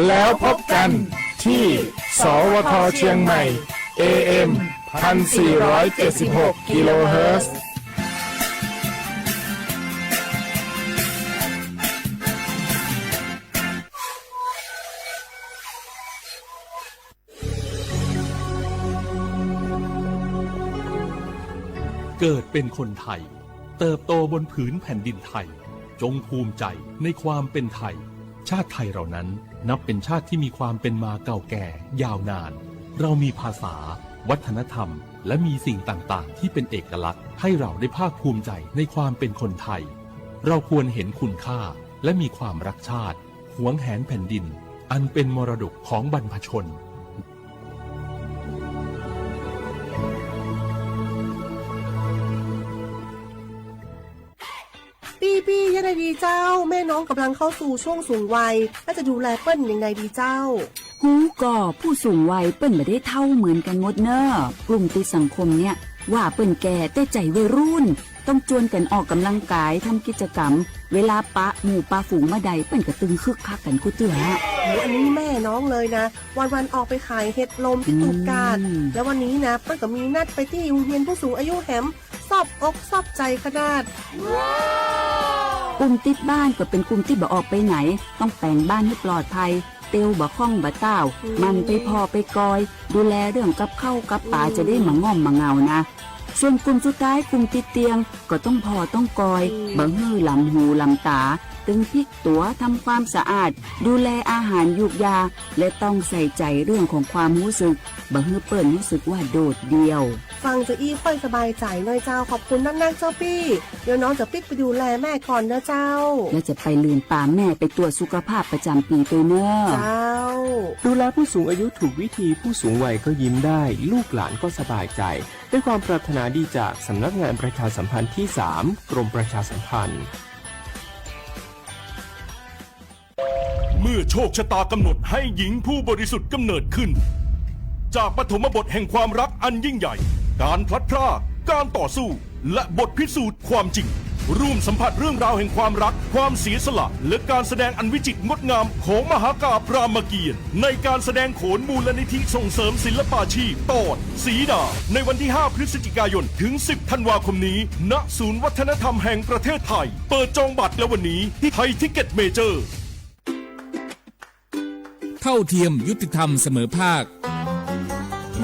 แล้วพบกันที่ สวท เชียงใหม่ เอ เอ็ม พันสี่ร้อยเจ็ดสิบหก กิโลเฮิรตซ์ เกิดเป็นคนไทย เติบโตบนผืนแผ่นดินไทย จงภูมิใจในความเป็นไทย ชาติไทยเรานั้นนับเป็นชาติที่มีความเป็นมาเก่าแก่ยาวนาน เรามีภาษา วัฒนธรรม และมีสิ่งต่างๆ ที่เป็นเอกลักษณ์ ให้เราได้ภาคภูมิใจในความเป็นคนไทย เราควรเห็นคุณค่า และมีความรักชาติ หวงแหนแผ่นดิน อันเป็นมรดกของบรรพชน ปี้ๆ ยังไงดีเจ้า แม่น้องกำลังเข้าสู่ช่วงสูงวัย แล้วจะดูแลเปิ้นยังไงดีเจ้า ႁူၵေႃႈ ผู้สูงวัยเปิ้นบ่ได้เฒ่าเหมือนกันหมดเน่อ กลุ่มติดสังคมเนี่ย ว่าเปิ้นแก่แต่ใจวัยรุ่น ต้องจวนกันออกกำลังกาย ทำกิจกรรม เวลาปะหมู่ปะฝูงเมื่อใด เปิ้นก็ตึงคึกคักกันกู้เตื้อ โอ้ อันนี้แม่น้องเลยนะ วันๆ ออกไปขายเห็ดลมที่ตูบกาด อืม แล้ววันนี้นะ เปิ้นก็มีนัดไปตี้โฮงเฮียนผู้สูงอายุแหม ซอบอกซอบใจขนาด กลุ่มติดบ้านก็เป็นกลุ่มที่บ่ออกไปไหน ต้องแป๋งบ้านหื้อปลอดภัย เตียวบ่าค่องบ่าต้าว อืม หมั่นไปผ่อไปกอย ดูแลเรื่องกับข้าวกับป๋า อืม จะได้บ่ง่อมบ่เหงานะ ส่วนกลุ่มสุดท้าย กลุ่มติดเตียง ก็ต้องผ่อต้องกอย อืม บ่หื้อหลำหูหลำต๋า ตึงพลิกตั๋ว ทำความสะอาด ดูแลอาหารยูกยา และต้องใส่ใจเรื่องของความรู้สึก บ่หื้อเปิ้นรู้สึกว่าโดดเดี่ยว ฟังจะอี้ค่อยสบายใจหน่อยเจ้า ขอบคุณนักๆ เจ้าปี้ เดี๋ยวน้องจะปิ๊กไปดูแลแม่ก่อนนะเจ้า และจะไปลืมปาแม่ไปตรวจสุขภาพประจำปีด้วยเนอะ เจ้า ดูแลผู้สูงอายุถูกวิธี ผู้สูงวัยก็ยิ้มได้ ลูกหลานก็สบายใจ ด้วยความปรารถนาดีจากสำนักงานประชาสัมพันธ์ที่สาม กรมประชาสัมพันธ์ เมื่อโชคชะตากำหนดให้หญิงผู้บริสุทธิ์กำเนิดขึ้น จากปฐมบทแห่งความรักอันยิ่งใหญ่ การพลัดพราก การต่อสู้ และบทพิสูจน์ความจริง ร่วมสัมผัสเรื่องราวแห่งความรัก ความเสียสละ และการแสดงอันวิจิตรงดงามของมหากาพย์รามเกียรติ์ ในการแสดงโขนมูลนิธิส่งเสริมศิลปาชีพ ตอนสีดา ในวันที่ ห้า พฤศจิกายน ถึง สิบ ธันวาคมนี้ ณ ศูนย์วัฒนธรรมแห่งประเทศไทย เปิดจองบัตรแล้ววันนี้ที่ไทยทิกเก็ตเมเจอร์ เท่าเทียม ยุติธรรม เสมอภาค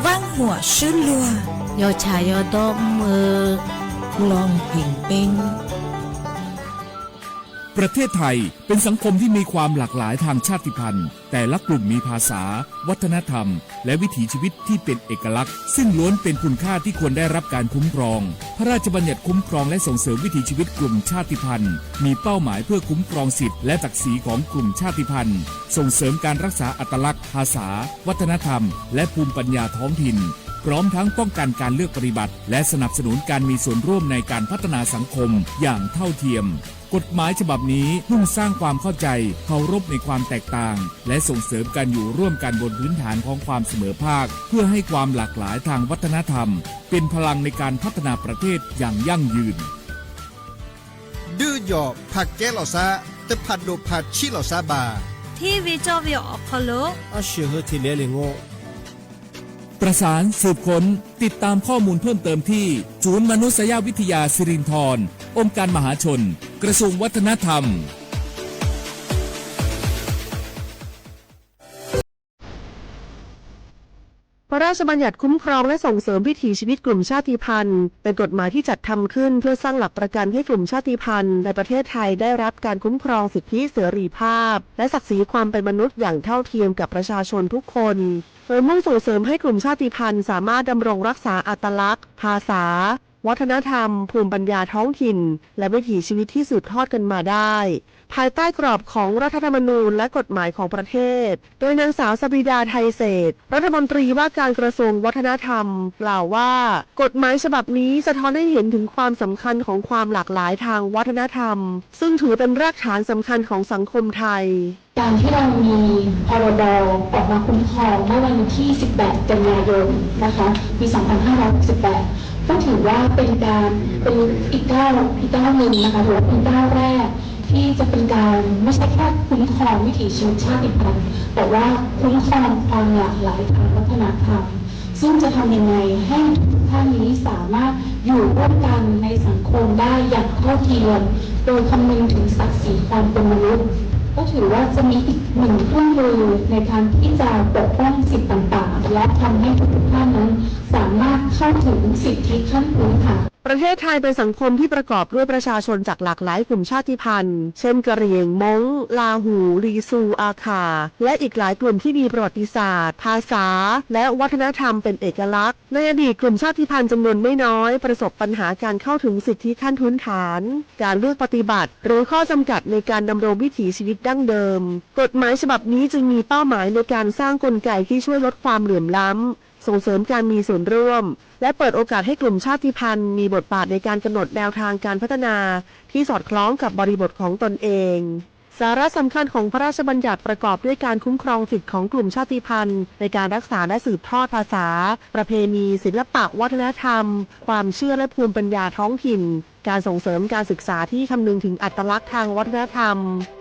Vaˇ huaꞈ shuˉ luaˇ, yawˇ chaꞈ yawˇ dawˇ mvuhˇ eu lawˬ heˍ peˇ. ประเทศไทยเป็นสังคมที่มีความหลากหลายทางชาติพันธุ์ แต่ละกลุ่มมีภาษา วัฒนธรรม และวิถีชีวิตที่เป็นเอกลักษณ์ ซึ่งล้วนเป็นคุณค่าที่ควรได้รับการคุ้มครอง พระราชบัญญัติคุ้มครองและส่งเสริมวิถีชีวิตกลุ่มชาติพันธุ์ มีเป้าหมายเพื่อคุ้มครองสิทธิและศักดิ์ศรีของกลุ่มชาติพันธุ์ ส่งเสริมการรักษาอัตลักษณ์ ภาษา วัฒนธรรม และภูมิปัญญาท้องถิ่น พร้อมทั้งป้องกันการเลือกปฏิบัติ และสนับสนุนการมีส่วนร่วมในการพัฒนาสังคมอย่างเท่าเทียม กฎหมายฉบับนี้มุ่งสร้างความเข้าใจ เคารพในความแตกต่าง และส่งเสริมการอยู่ร่วมกันบนพื้นฐานของความเสมอภาค เพื่อให้ความหลากหลายทางวัฒนธรรม เป็นพลังในการพัฒนาประเทศอย่างยั่งยืน ဒုးယိာ် ผลัดแก๊สเหล่าซ้า แต่ผลัดโดดผลัดชี้เหล่าซ้าบ่า เทวิจอวิออกคอลโล อาเฉอเฮอเทเลเลงโง ประสาน สืบค้น ติดตามข้อมูลเพิ่มเติมที่ ศูนย์มนุษยวิทยาสิรินธร องค์การมหาชน กระทรวงวัฒนธรรม พระราชบัญญัติคุ้มครองและส่งเสริมวิถีชีวิตกลุ่มชาติพันธุ์ เป็นกฎหมายที่จัดทำขึ้นเพื่อสร้างหลักประกันให้กลุ่มชาติพันธุ์ในประเทศไทยได้รับการคุ้มครองสิทธิเสรีภาพ และศักดิ์ศรีความเป็นมนุษย์อย่างเท่าเทียมกับประชาชนทุกคน โดยมุ่งส่งเสริมให้กลุ่มชาติพันธุ์สามารถดำรงรักษาอัตลักษณ์ ภาษา วัฒนธรรม ภูมิปัญญาท้องถิ่น และวิถีชีวิตที่สืบทอดกันมาได้ ภายใต้กรอบของรัฐธรรมนูญและกฎหมายของประเทศ โดยนางสาวสะบีดา ไทยเศรษฐ รัฐมนตรีว่าการกระทรวงวัฒนธรรม กล่าวว่า กฎหมายฉบับนี้สะท้อนให้เห็นถึงความสำคัญของความหลากหลายทางวัฒนธรรม ซึ่งถือเป็นรากฐานสำคัญของสังคมไทย การที่เรามี พรบ ออกมาคุ้มครองเมื่อวันที่ สิบแปด กันยายน นะคะ ปี สองพันห้าร้อยหกสิบแปด ก็ถือว่าเป็นการ เป็นอีกก้าว อีกก้าวหนึ่งนะคะ ถือว่าเป็นก้าวแรก ที่จะเป็นการไม่ใช่แค่คุ้มครองวิถีชีวิตชาติพันธุ์ แต่ว่าคุ้มครองความหลากหลายทางวัฒนธรรม ซึ่งจะทำยังไงให้ทุกท่านนี้สามารถอยู่ร่วมกันในสังคมได้อย่างเท่าเทียม โดยคำนึงถึงศักดิ์ศรีความเป็นมนุษย์ ก็ถือว่าจะมีอีกหนึ่งเครื่องมือในการที่จะปกป้องสิทธิต่างๆ และทำให้ทุกท่านนั้นสามารถเข้าถึงสิทธิขั้นพื้นฐาน ประเทศไทยเป็นสังคมที่ประกอบด้วยประชาชนจากหลากหลายกลุ่มชาติพันธุ์ เช่น กะเหรี่ยง มง ลาหู ลีซู อาข่า และอีกหลายกลุ่มที่มีประวัติศาสตร์ ภาษา และวัฒนธรรมเป็นเอกลักษณ์ ในอดีตกลุ่มชาติพันธุ์จำนวนไม่น้อยประสบปัญหาการเข้าถึงสิทธิขั้นพื้นฐาน การเลือกปฏิบัติ หรือข้อจำกัดในการดำรงวิถีชีวิตดั้งเดิม กฎหมายฉบับนี้จึงมีเป้าหมายในการสร้างกลไกที่ช่วยลดความเหลื่อมล้ำ ส่งเสริมการมีส่วนร่วม และเปิดโอกาสให้กลุ่มชาติพันธุ์มีบทบาทในการกำหนดแนวทางการพัฒนาที่สอดคล้องกับบริบทของตนเอง สาระสำคัญของพระราชบัญญัติประกอบด้วยการคุ้มครองสิทธิของกลุ่มชาติพันธุ์ในการรักษาและสืบทอดภาษา ประเพณี ศิลปะ วัฒนธรรม ความเชื่อและภูมิปัญญาท้องถิ่น การส่งเสริมการศึกษาที่คำนึงถึงอัตลักษณ์ทางวัฒนธรรม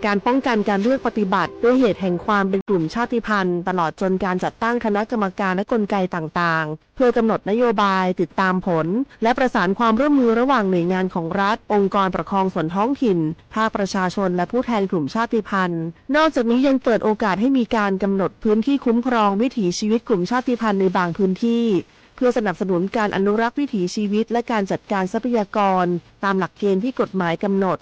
การป้องกันการเลือกปฏิบัติด้วยเหตุแห่งความเป็นกลุ่มชาติพันธุ์ ตลอดจนการจัดตั้งคณะกรรมการและกลไกต่างๆ เพื่อกำหนดนโยบาย ติดตามผล และประสานความร่วมมือระหว่างหน่วยงานของรัฐ องค์กรปกครองส่วนท้องถิ่น ภาคประชาชน และผู้แทนกลุ่มชาติพันธุ์ นอกจากนี้ยังเปิดโอกาสให้มีการกำหนดพื้นที่คุ้มครองวิถีชีวิตกลุ่มชาติพันธุ์ในบางพื้นที่ เพื่อสนับสนุนการอนุรักษ์วิถีชีวิต และการจัดการทรัพยากร ตามหลักเกณฑ์ที่กฎหมายกำหนด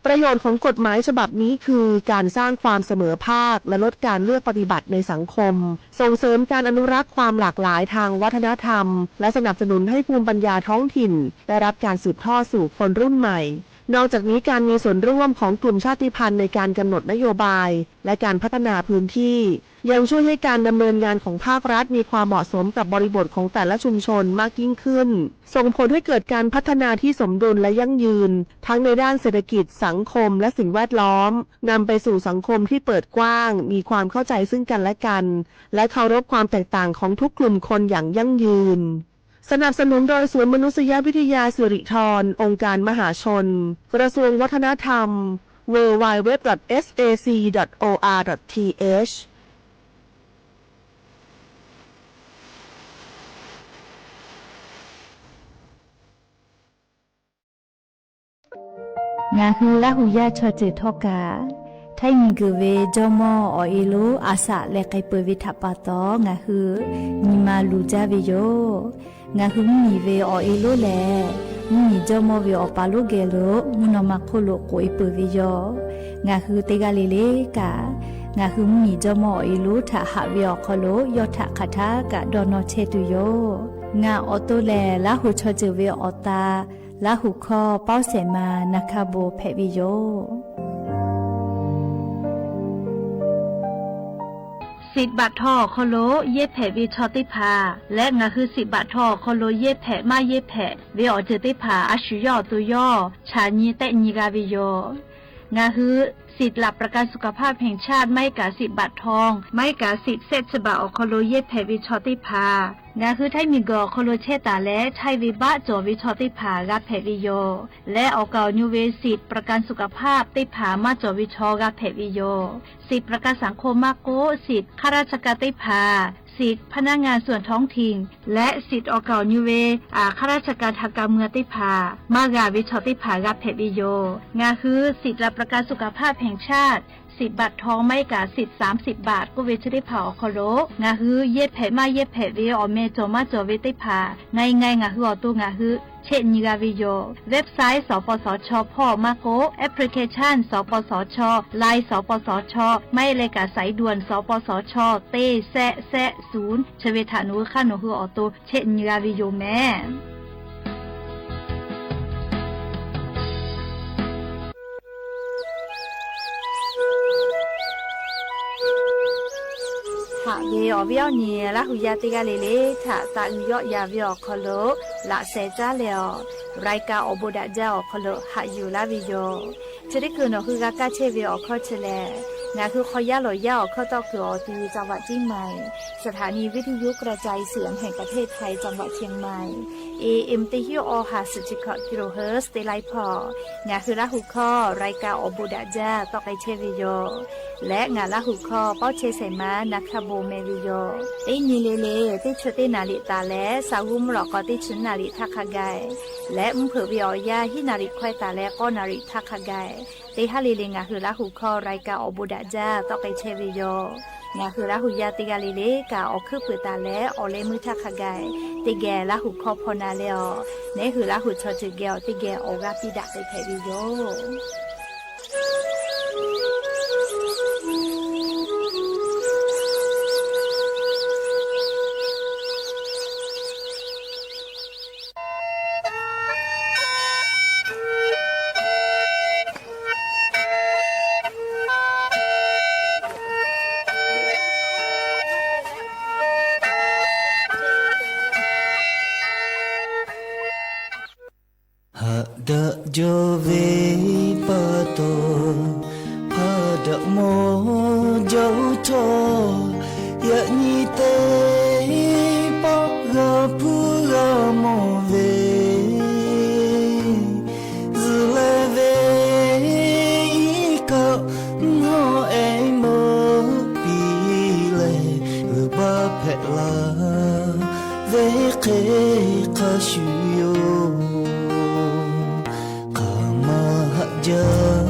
ประโยชน์ของกฎหมายฉบับนี้คือการสร้างความเสมอภาค และลดการเลือกปฏิบัติในสังคม ส่งเสริมการอนุรักษ์ความหลากหลายทางวัฒนธรรม และสนับสนุนให้ภูมิปัญญาท้องถิ่นได้รับการสืบทอดสู่คนรุ่นใหม่ นอกจากนี้การมีส่วนร่วมของกลุ่มชาติพันธุ์ในการกำหนดนโยบาย และการพัฒนาพื้นที่ ยังช่วยให้การดำเนินงานของภาครัฐมีความเหมาะสมกับบริบทของแต่ละชุมชนมากยิ่งขึ้น ส่งผลให้เกิดการพัฒนาที่สมดุลและยั่งยืน ทั้งในด้านเศรษฐกิจ สังคม และสิ่งแวดล้อม นำไปสู่สังคมที่เปิดกว้าง มีความเข้าใจซึ่งกันและกัน และเคารพความแตกต่างของทุกกลุ่มคนอย่างยั่งยืน สนับสนุนโดยศูนย์มนุษยวิทยาสิริธร องค์การมหาชน กระทรวงวัฒนธรรม ดับเบิลยู ดับเบิลยู ดับเบิลยู ดอท เอส เอ ซี ดอท โอ อาร์ ดอท ที เอช Ngaˬ hui Laˇ huˍ yaˇ chaw ceuˬ htawˇ kaꞈ, Htaiˇ miˬguiˬ ve jawˇmawˇ awˬ e lonˉ a shaꞈ leh k'ai peuˬ ve htaꞈ pa taw, ngaˬ hui nyi ma luˬ jaˇ ve yoˬ. Ngaˬ hui mvuhˇ miˬ ve awˬ e lonˉ lehˬ, mvuhˇ miˬ jawˇmawˇ ve awˬ pa lonˉ geh lo mvuhˇ naw ma hk'oˆ lo k'oꞈ e peuˬ ve yoˬ. Ngaˬ hui teˇ g'aˇ le le kaꞈ, ngaˬ hui mvuhˇ miˬ jawˇmawˇ awˬ e lonˉ htaꞈ haꞈ ve awˬ hk'aw lo yawˇ htaꞈ hk'aˬ htaˇ kaꞈ dawˇ nawˇ chehˇ tuˬ yoˬ. Ngaˬ awˬ to lehˬ, Laˇ huˍ chaw ceuˬ ve awˬ ta, Laˇ huˍ hkawˇ pawˇ shehˍ ma na hkaˇ bon hpehꞈ ve yoˬ. Siꞈ baꞈ htaw awˬ hk'aw lo yehˇ hpehꞈ ve chaw teˇ hpaˍ leh, ngaˬ hui siꞈ baꞈ htaw awˬ hk'aw lo yehˇ hpehꞈ maˇ yehˇ hpehꞈ ve awˬ ceuˬ teˇ hpaˍ a shu yawˇ awˬ to yawˇ chaꞈ nyi tehˆ nyi g'a ve yoˬ. Ngaˬ hui สิทธิ์หลักประกันสุขภาพแห่งชาติ maˇ heˆ kaꞈ siꞈ baꞈ htaw, maˇ heˆ kaꞈ siꞈ shehˆ chi baꞈ awˬ hk'aw lo yehˇ hpehꞈ ve chaw teˇ hpaˍ, ngaˬ hui Htaiˇ miˬguiˬ awˬ hk'aw lo chehˇ taˍ leh, Htaiˇ ve baˆ cawˬ ve chaw teˇ hpaˍ g'a hpehꞈ ve yoˬ. Leh awˬ kaˍ awˬ nyu ve siꞈ ประกันสุขภาพ teˇ hpaˍ maˇ cawˬ ve chaw g'a hpehꞈ ve yoˬ. Siꞈ ประกันสังคม maˇ k'oˆ, siꞈ ข้าราชการ teˇ hpaˍ, siꞈ พนักงานส่วนท้องถิ่น leh siꞈ awˬ kaˍ awˬ nyu ve ข้าราชการทางการเมือง teˇ hpaˍ maˇ g'a ve chaw teˇ hpaˍ g'a hpehꞈ ve yoˬ. Ngaˬ hui siꞈ หลักประกันสุขภาพแห่งชาติ สิทธิ์บัตรทอง maˇ heˆ kaꞈ siꞈ สามสิบบาท k'oˆ ve chi teˇ hpaˍ awˬ hk'aw lo ngaˬ hui yehˇ hpehꞈ maˇ yehˇ hpehꞈ ve awˬ meh cawˬ maˇ cawˬ ve teˇ hpaˍ, ngaˬ ngaˬ ngaˬ hui awˬ to ngaˬ hui chehˆ nyi g'a ve yoˬ. Website สปสช hpawˇ maˇ k'oˆ, application สปสช, Line สปสช, maˇ heˆ leh kaꞈ สายด่วน สปสช teˇ shehˆ shehˆ ศูนย์ chi ve htaꞈ nawˬ hui hk'aˇ nawˬ hui awˬ to chehˆ nyi g'a ve yoˬ mehˍ. Haꞈ ve awˬ viˉ awˬ nyi Laˇ huˍ yaˇ teˇ g'aˇ le le htaꞈ taꞈ uiˍ yawˆ yan ve awˬ hk'aw lo laꞈ sheh caˉ leh awˬ, รายการ awˬ bon daꞈ jaˇ awˬ hk'aw lo haꞈ yuˬ laˇ ve yoˬ. Chi teˇ hkui nawˬ hui g'a kaˇ chehˇ ve awˬ hkawˇ chi lehˬ, Ngaˬ hui hk'aw yaˇ lawˬ yaˇ awˬ hkawˇ tawˆ kuiˬ awˬ ti จังหวัดเชียงใหม่ สถานีวิทยุกระจายเสียงแห่งประเทศไทย จังหวัดเชียงใหม่ เอเอ็ม teˇ hinˉ awˬ ha suhˍ chi hkawꞈ kilohertz teˇ laiˉ hpawˇ, ngaˬ hui Laˇ huˍ hkawˇ รายการ awˬ bon daꞈ jaˇ tawˆ k'ai chehˇ ve yoˬ. Leh ngaˬ Laˇ huˍ hkawˇ pawˇ chehˇ shehˍ ma na hk'a bon meh ve yoˬ. Teˇ nyi le le, teˇ chi teˇ naˍ riˍ taˍ leh, sa g'uˇ mvuhˇ lawꞈ k'aw teˇ chi naˍ riˍ htaˇ hk'a gaˬ, leh mvuhˇ hpeuꞈ ve awˬ yanˇ hiˉ naˍ riˍ hkawehˇ taˍ leh k'awˇ naˍ riˍ htaˇ hk'a gaˬ, teˇ haˉ le le ngaˬ hui Laˇ huˍ hkawˇ รายการ awˬ bon daꞈ jaˇ tawˆ k'ai chehˇ ve yoˬ. Ngaˬ hui Laˇ huˍ yaˇ teˇ g'aˇ le le kaꞈ awˬ hkuiˉ puiˍ taˍ leh awˬ leh meuˇ htaˇ hk'a gaˬ, teˇ geh Laˇ huˍ hkawˇ hpaw na leh awˬ, neˉ hui Laˇ huˍ chaw ceuˬ geh awˬ teˇ geh awˬ g'aˇ piˇ daꞈ k'ai hpehꞈ ve yoˬ. Haꞈ daꞈ jaw ve pa taw, hpaˇ daꞈ mawˇ jaˇ htawˇ, yaꞈ nyi teˇ pawˆ g'a hpuˇ g'a mawˬ ve, zuhˬ leh ve iˉ kaˆ mawˇ ehˉ meuˇ piˇ leh, g'uiˬ baˆ hpehꞈ la ve hk'e hk'a shuˍ yoˬ. Hk'aˬ ma haꞈ jaˇ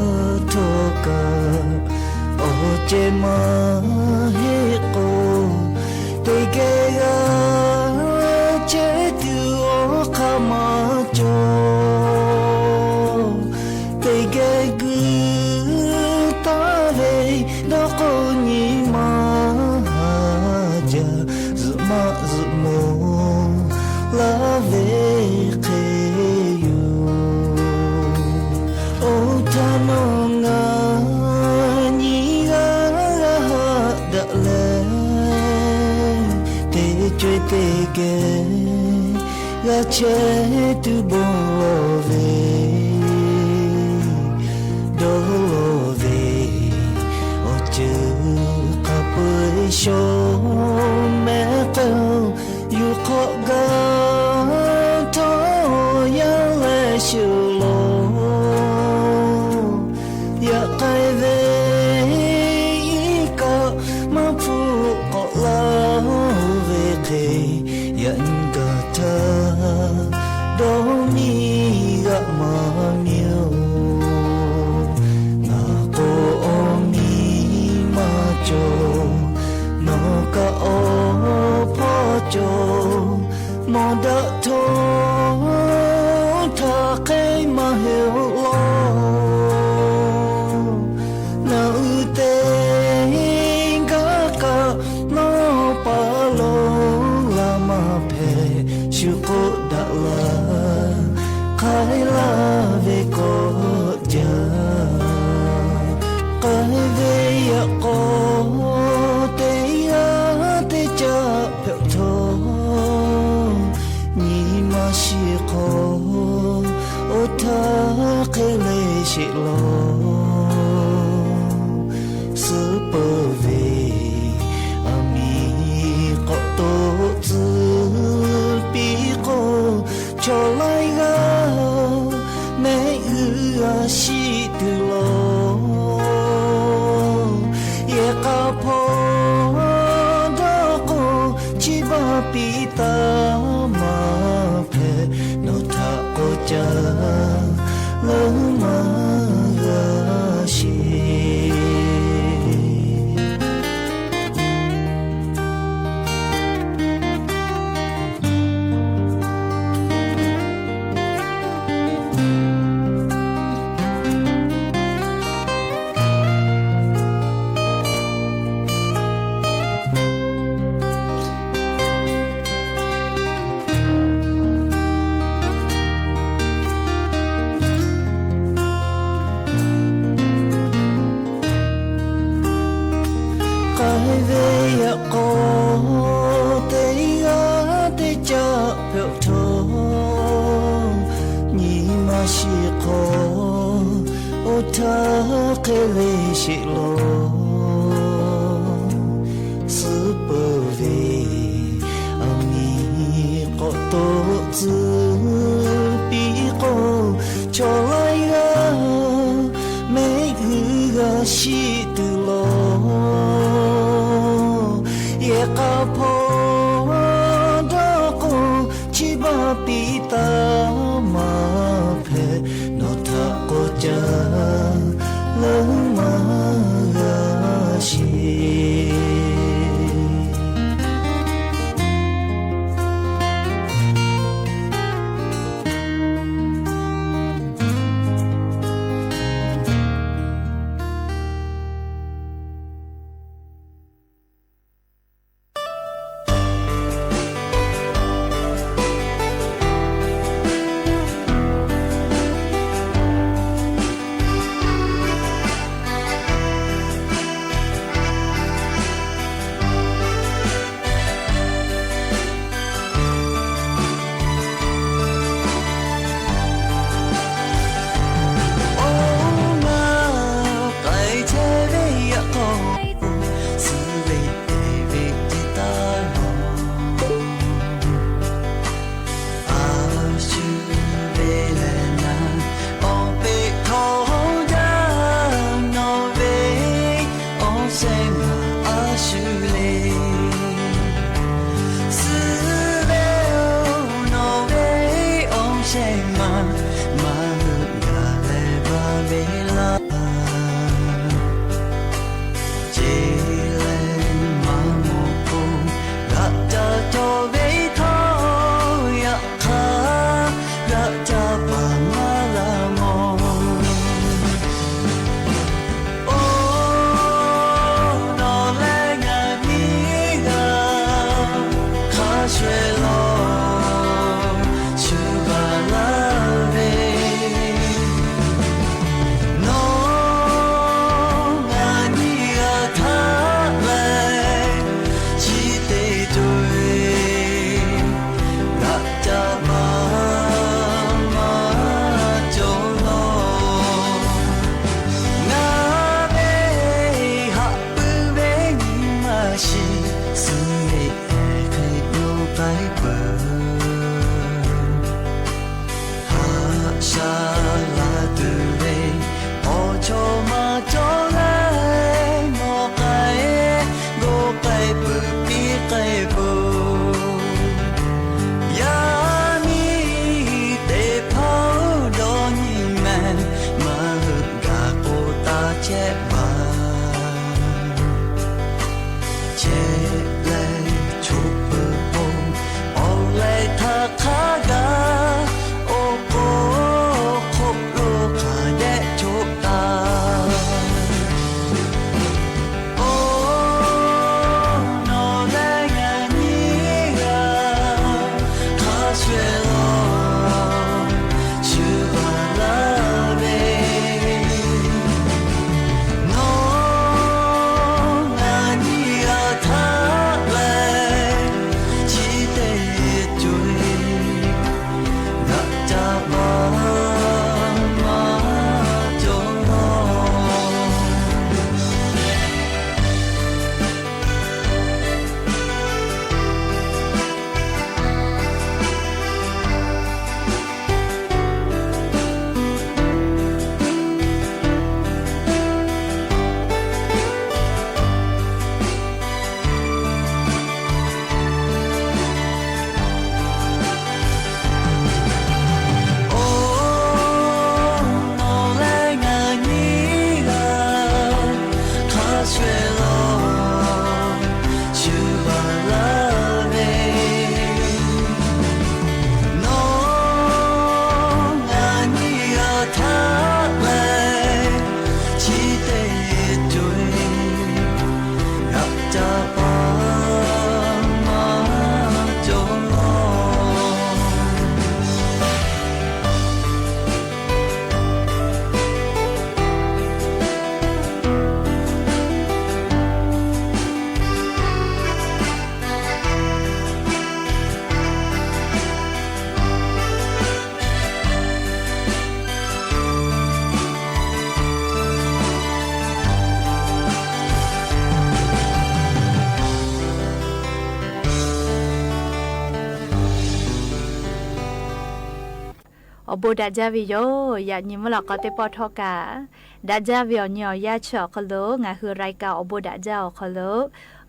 htawˇ kaꞈ, awˬ ceh maˇ heˆ k'o, teˇ geh g'a chehˇ tuˬ awˬ hk'aˇ maˇ cawˬ. Teˇ geh guiˬ taˍ ve dawˇ k'o nyi ma haˍ jaˇ, zuhꞈ maˆ zuhꞈ moˍ laˇ ve hk'e yoˬ. Oˇ htaˇ nawˬ ngaˬ nyi g'aˇ g'aˇ haꞈ daꞈ leh, teˇ co-e teˇ geh g'a chehˇ tuˬ bon lawˬ ve, dawˇ lawˬ ve, awˬ ceuˬ hk'a peu-eˬ shaw mehˍ k'o, yuˬ hk'awꞈ gaˇ htawˇ yaˇ leh shuˍ lawˬ. Yaꞈ k'ai ve iˉ kaˆ maˇ hpuˇ k'awꞈ laˇ ve hk'e, yaꞈ nyi gaˬ htaˇ dawˇ miˇ g'aꞈ maˇ miˇ-oˬ. Ngaˬ k'o awˬ miˇ maˇ cawˬ, nawˬ kaꞈ awˬ hpawˇ cawˬ, mawˬ daꞈ htawˇ htaˇ hk'e maˇ heˆ-oˬ law. Naˬ uiˍ teˇ g'aˇ kaꞈ nawˬ pa lo g'a maˇ hpehꞈ, shu k'oˆ daꞈ laˇ, k'ai laˇ ve k'awꞈ jaˇ. K'ai ve yaꞈ k'aw teˇ g'aˇ teˇ caˆ hpehꞈ htawˇ, nyi ma shiˍ hk'aw oˇ htaˇ hk'e le sheˍ law. Suh peuˬ ve aˬ miˍ k'awꞈ to tcuh piˇ k'o, chaw laiˉ g'aˇ mehˆ g'uiˇ g'a shiˍ tuˬ law. Yehˬ k'a hpawˇ dawˇ k'o, chi baˆ piˇ taˍ maˇ hpehꞈ, nawˬ htaꞈ k'awꞈ caˇ leuˉ maˇ g'a sheˍ. K'ai ve yaꞈ k'aw teˇ g'aˇ teˇ caˆ hpehꞈ htawˇ, nyi ma shiˍ hk'aw oˇ htaˇ hk'e le sheˍ law. tcuh piˇ k'o, chaw laiˉ g'aˇ mehˆ g'uiˬ g'a shiˍ tuˬ lawˬ. Yehˬ k'a hpaw dawˇ k'o, chi beuꞈ piˇ taˍ maˇ hpehꞈ, nawˬ htaꞈ k'awꞈ caˇ leuˉ maˇ g'a sheˍ. Awˬ bon daꞈ jaˇ ve yoˬ. Yaꞈ nyi mvuhˇ lawꞈ k'aw teˇ pawˆ htawˇ kaꞈ, daꞈ jaˇ ve awˬ nyi awˬ yanˇ chi awˬ hk'aw lo ngaˬ hui รายการ awˬ bon daꞈ jaˇ awˬ hk'aw lo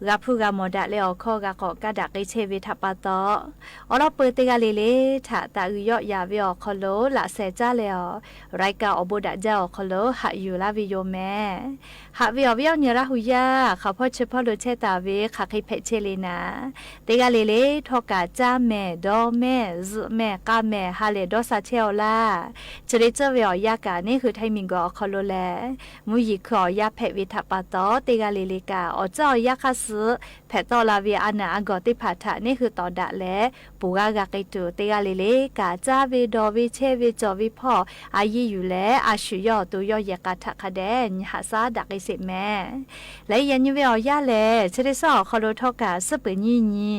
g'a hpuˇ g'a mawˬ daꞈ leh awˬ hkawˇ g'a k'awꞈ kaˇ daꞈ k'ai chehˇ ve htaꞈ pa taw, awˬ lawn peuˬ teˇ g'aˇ le le htaꞈ taˍ uiˍ yawˆ yaꞈ ve awˬ hk'aw lo laꞈ shehˍ caˇ leh awˬ รายการ awˬ bon daꞈ jaˇ awˬ hk'aw lo haꞈ yuˬ laˇ ve yoˬ mehˍ. Haꞈ ve awˬ viˉ awˬ nyi Laˇ hu yaˇ hk'aˬ hpawˇ chi hpawˇ lo chehˇ taˍ ve hk'aˬ hk'e hpehꞈ chehˇ le naˍ, teˇ g'aˇ le le htawˇ kaꞈ caˇ mehˍ, dawˇ mehˍ, zuhꞈ mehˍ, k'a mehˍ, ha lehˬ dawˇ sha chehˇ-aw laˇ. Chi le tcuhˇ ve awˬ yanˇ kaꞈ neˇ hui htaiˇ miˬguiˬ awˬ hk'aw lo lehˬ, mvuhˇ yeˬ hkui awˬ yanˇ hpehꞈ ve htaꞈ pa taw, teˇ g'aˇ le le kaꞈ awˬ tcuhˇ awˬ yanˇ hk'aˇ suh hpehꞈ tawˆ la ve a naˬ a gawˬ teˇ hpaˍ htaꞈ neˇ hui tawˍ daꞈ leh, ponˬ g'aˇ g'a k'ai tuˬ, teˇ g'aˇ le le kaꞈ caˇ ve dawˬ ve chehˇ ve cawˬ ve hpawˇ a yiˇ yuˬ leh, a shu yawˇ awˬ to yawˇ yehˬ k'a htaꞈ hk'a dehꞈ nyi haꞈ shaˉ daꞈ k'ai sheˍ mehˍ. Leh yaꞈ nyi ve awˬ yanˇ lehˬ, chi teˇ suhˉ awˬ hk'aw lo htawˇ kaꞈ suhˉ peuˬ nyiˇ nyi,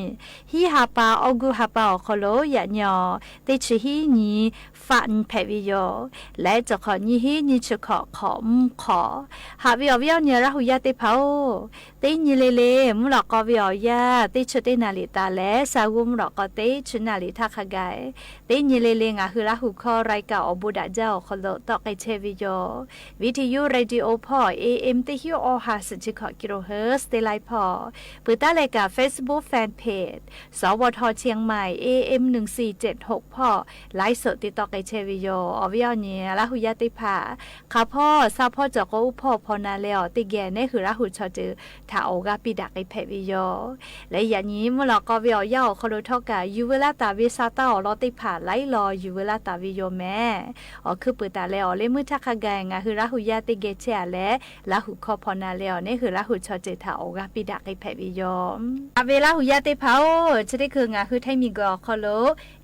hiˉ ha pa, awˇ guˇ ha pa awˬ hk'aw lo yaꞈ nyi awˬ teˇ chi hiˉ nyi faꞈ nyi hpehꞈ ve yoˬ. Leh cawˬ hk'awꞈ nyiˇ hiˉ nyiˇ chi hkawꞈ hk'awꞈ mvuhˇ hk'awꞈ. Haꞈ ve awˬ viˉ awˬ nyi Laˇ hu yaˇ teˇ hpaˍ-oˬ, teˇ nyi le le mvuhˇ lawꞈ k'aw ve awˬ yanˇ teˇ chi teˇ naˍ riˍ taˍ leh sha g'uˇ mvuhˇ lawꞈ k'aw teˇ chi naˍ riˍ htaˇ hk'a gaˬ, teˇ nyi le le ngaˬ hui Laˇ hu hkawˇ รายการ awˬ bon daꞈ jaˇ awˬ hk'aw lo tawˆ k'ai chehˇ ve yoˬ. Video radio hpawˇ A M teˇ hiˉ awˇ ha suhˍ chi hkawꞈ kilohertz teˇ laiˉ hpawˇ, peuˬ taˉ leh kaꞈ Facebook fan page สวท เชียงใหม่ A M หนึ่งสี่เจ็ดหก hpawˇ ไลฟ์สด te tawˆ k'ai chehˇ ve yoˬ. Awˬ viˉ awˬ nyi Laˇ hu yaˇ teˇ hpaˍ, hk'aˬ hpawˇ sha hpawˇ cawˬ k'o uˉ hpawˇ hpaw na leh awˬ teˇ geh neˇ hui Laˇ hu chaw ceuˬ htaꞈ awˬ g'aˇ piˇ daꞈ k'ai hpehꞈ ve yoˬ. Leh yaꞈ nyi mvuhˇ lawꞈ k'aw ve awˬ yanˇ awˬ hk'aw lo htawˇ kaꞈ yuˬ veu laˇ taˍ ve sha taˇ awˬ lawn teˇ hpaˍ laiˉ law yuˬ veu laˇ taˍ ve yoˬ mehˍ. Awˬ hkuiˉ puiˍ taˍ leh awˬ leh meuˇ htaˇ hk'a gaˬ ngaˬ hui Laˇ hu yaˇ teˇ geh chehˇ-a leh, Laˇ hu hkawˇ hpaw na leh awˬ neˇ hui Laˇ hu chaw ceuˬ htaꞈ awˬ g'aˇ piˇ daꞈ k'ai hpehꞈ ve yoˬ. Haꞈ ve Laˇ hu yaˇ teˇ hpaˍ-oˬ, chi teˇ hkui ngaˬ hui htaiˇ miˬguiˬ awˬ hk'aw lo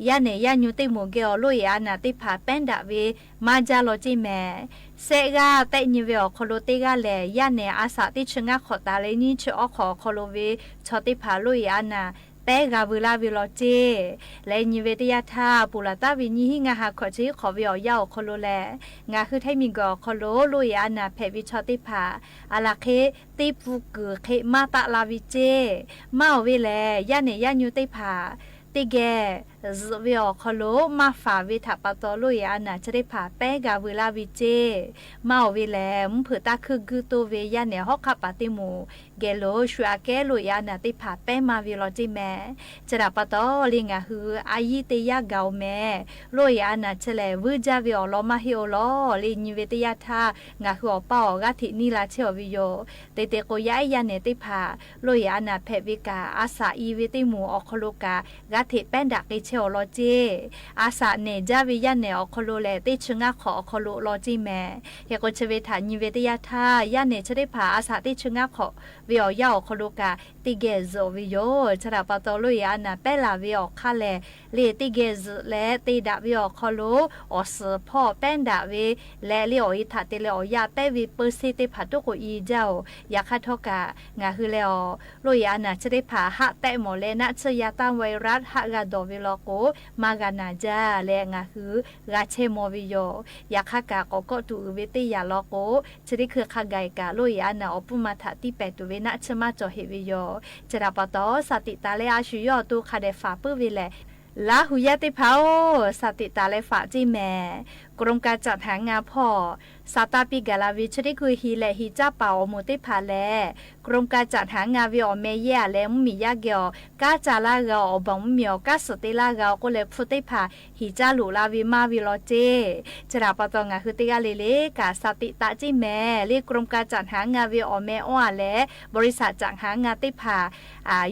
yaˇ nehˬ yaˇ nyu teˇ moˍ geh awˬ loˇ yeˬ a naˬ teˇ hpaˍ pehˉ daꞈ ve maˇ jaˇ law ceˇ mehˍ. Sehˆ g'aˇ tehˆ nyi ve awˬ hk'aw lo teˇ g'aˇ lehˬ, yaˇ nehˬ a shaꞈ teˇ chi ngaˇ hk'awꞈ taˍ leh nyiˇ chi awˇ hk'awꞈ awˬ hk'aw lo ve chaw teˇ hpaˍ loˇ yeˬ a naˬ pehˉ g'a veu laˇ ve law ceˇ. Leh nyi ve teˇ yanˇ htaˇ, ponˬ laˬ taˍ ve nyiˇ hiˉ ngaˇ ha hkawꞈ chi hiˉ hk'awꞈ ve awˬ yanˇ awˬ hk'aw lo lehˬ, ngaˬ hui htaiˇ miˬguiˬ awˬ hk'aw lo loˇ yeˬ a naˬ hpehꞈ ve chaw teˇ hpaˍ a laˬ hk'e teˇ pfuhˇ kuiˬ hk'e maˇ taˆ la ve ceˇ. Maˇ awˬ ve lehˬ, yaˇ nehˬ yaˇ nyu teˇ hpaˍ teˇ geh zuhꞈ ve awˬ hk'aw lo maˇ faˍ ve htaꞈ pa taw loˇ yeˬ a naˬ chi teˇ hpaˍ pehˉ g'a veu laˇ ve ceˇ. Maˇ awˬ ve lehˬ, mvuhˇ hpeuꞈ taˇ hkuiˇ guiˇ toˇ ve yaˇ nehˬ hawˉ hk'aˆ paˍ teˇ moˍ geh lo shu aꞈ kehˉ loˇ yeˬ a naˬ teˇ hpaˍ pehˉ maˇ ve law ceˇ mehˍ. Chi htaꞈ pa taw leh ngaˬ hui a yiˇ teˇ yanˇ gaˬ-oˬ mehˍ. Loˇ yeˬ a naˬ chi lehˬ vuiˇ jaˇ ve awˬ lawn maˇ heˆ-oˬ lawˬ. Leh nyi ve teˇ yanˇ htaˇ, ngaˬ hui awˬ paˇ awˬ g'aˇ hteꞈ niˇ la chehˇ-aw ve yoˬ. Te te k'o, yaˇ ehˉ yaˇ nehˬ teˇ hpaˍ loˇ yeˬ a naˬ hpehꞈ ve kaꞈ, a shaꞈ i ve teˇ moˍ awˬ hk'aw lo kaꞈ g'aˇ hteꞈ pehˉ daꞈ k'ai chehˇ awˬ lawn ceˇ. A shaꞈ nehˬ jaˇ ve yaˇ nehˬ awˬ hk'aw lo lehˬ, teˇ chi ngaˇ hk'awꞈ awˬ hk'aw lo law ceˇ mehˍ. Hk'e k'o, chi ve htaꞈ nyi ve teˇ yanˇ htaˇ, yaˇ nehˬ chi teˇ hpaˍ a shaꞈ teˇ chi ngaˇ hk'awꞈ ve awˬ yanˇ awˬ hk'aw lo kaꞈ teˇ geh zuhꞈ ve yoˬ. Chi htaꞈ pa taw, loˇ yeˬ a naˬ pehˉ laˬ ve awˬ hk'aˇ lehˬ, leh teˇ geh zuhꞈ leh te daꞈ ve awˬ hk'aw lo awˬ suhˍ hpawˇ pehˉ daꞈ ve leh, leh awˬ e htaꞈ te leh awˬ yaˇ pehˉ ve เปอร์เซ็นต์ teˇ hpaˍ toˉ k'o i jaˇ-oˬ. Yaꞈ hk'aˇ htawˇ kaꞈ ngaˬ hui leh awˬ loˇ yeˬ a naˬ chi teˇ hpaˍ haˆ tehˆ mawˬ leh naˆ tsuhˇ yaˇ tanˇ virus haˆ g'a dawˬ ve law k'o, maˇ g'a naˬ jaˇ leh ngaˬ hui g'a chehˇ maw ve yoˬ. Yaꞈ hk'aˇ kaꞈ k'awꞈ kawˆ tuˬ uiˍ ve teˇ yanˇ law k'o, chi teˇ hkui hk'a gaˬ kaꞈ loˇ yeˬ a naˬ awˬ pfuhˇ ma htaꞈ tiˇ pehˍ tuˬ ve naˆ tsuhˇ maˇ cawˬ heˆ ve yoˬ. Chi htaꞈ pa taw, shaˍ tiꞈ taˍ leh a shu yawˇ awˬ to hk'a dehꞈ faˍ puiˉ ve lehˬ, Laˇ hu yaˇ teˇ hpaˍ-oˬ, shaˍ tiꞈ taˍ leh faˍ ceˇ mehˍ. กรมการจัดหางาน hpawˇ shaˍ taˇ piˇ gaˬ la ve chi teˇ hkui hiˍ lehꞈ hiˍ caˇ paˍ awˬ moˍ teˇ hpaˍ lehˬ, กรมการจัดหางาน ve awˬ meh yehˇ-a leh mvuhˇmiˬ yaˇ geh awˬ kanˉ ca laˇ g'a-oˬ, awˬ baˬ mvuhˇmiˬ awˬ kanˉ suhˍ te laˇ g'a-oˬ k'oˆ leh hpu teˇ hpaˍ hiˍ caˇ loꞈ la ve maˇ ve law ceˇ. Chi htaꞈ pa taw ngaˬ hui teˇ g'aˇ le le kaꞈ shaˍ tiꞈ taˍ ceˇ mehˍ. Leh กรมการจัดหางาน ve awˬ meh awˇ-a leh บริษัทจัดหางาน teˇ hpaˍ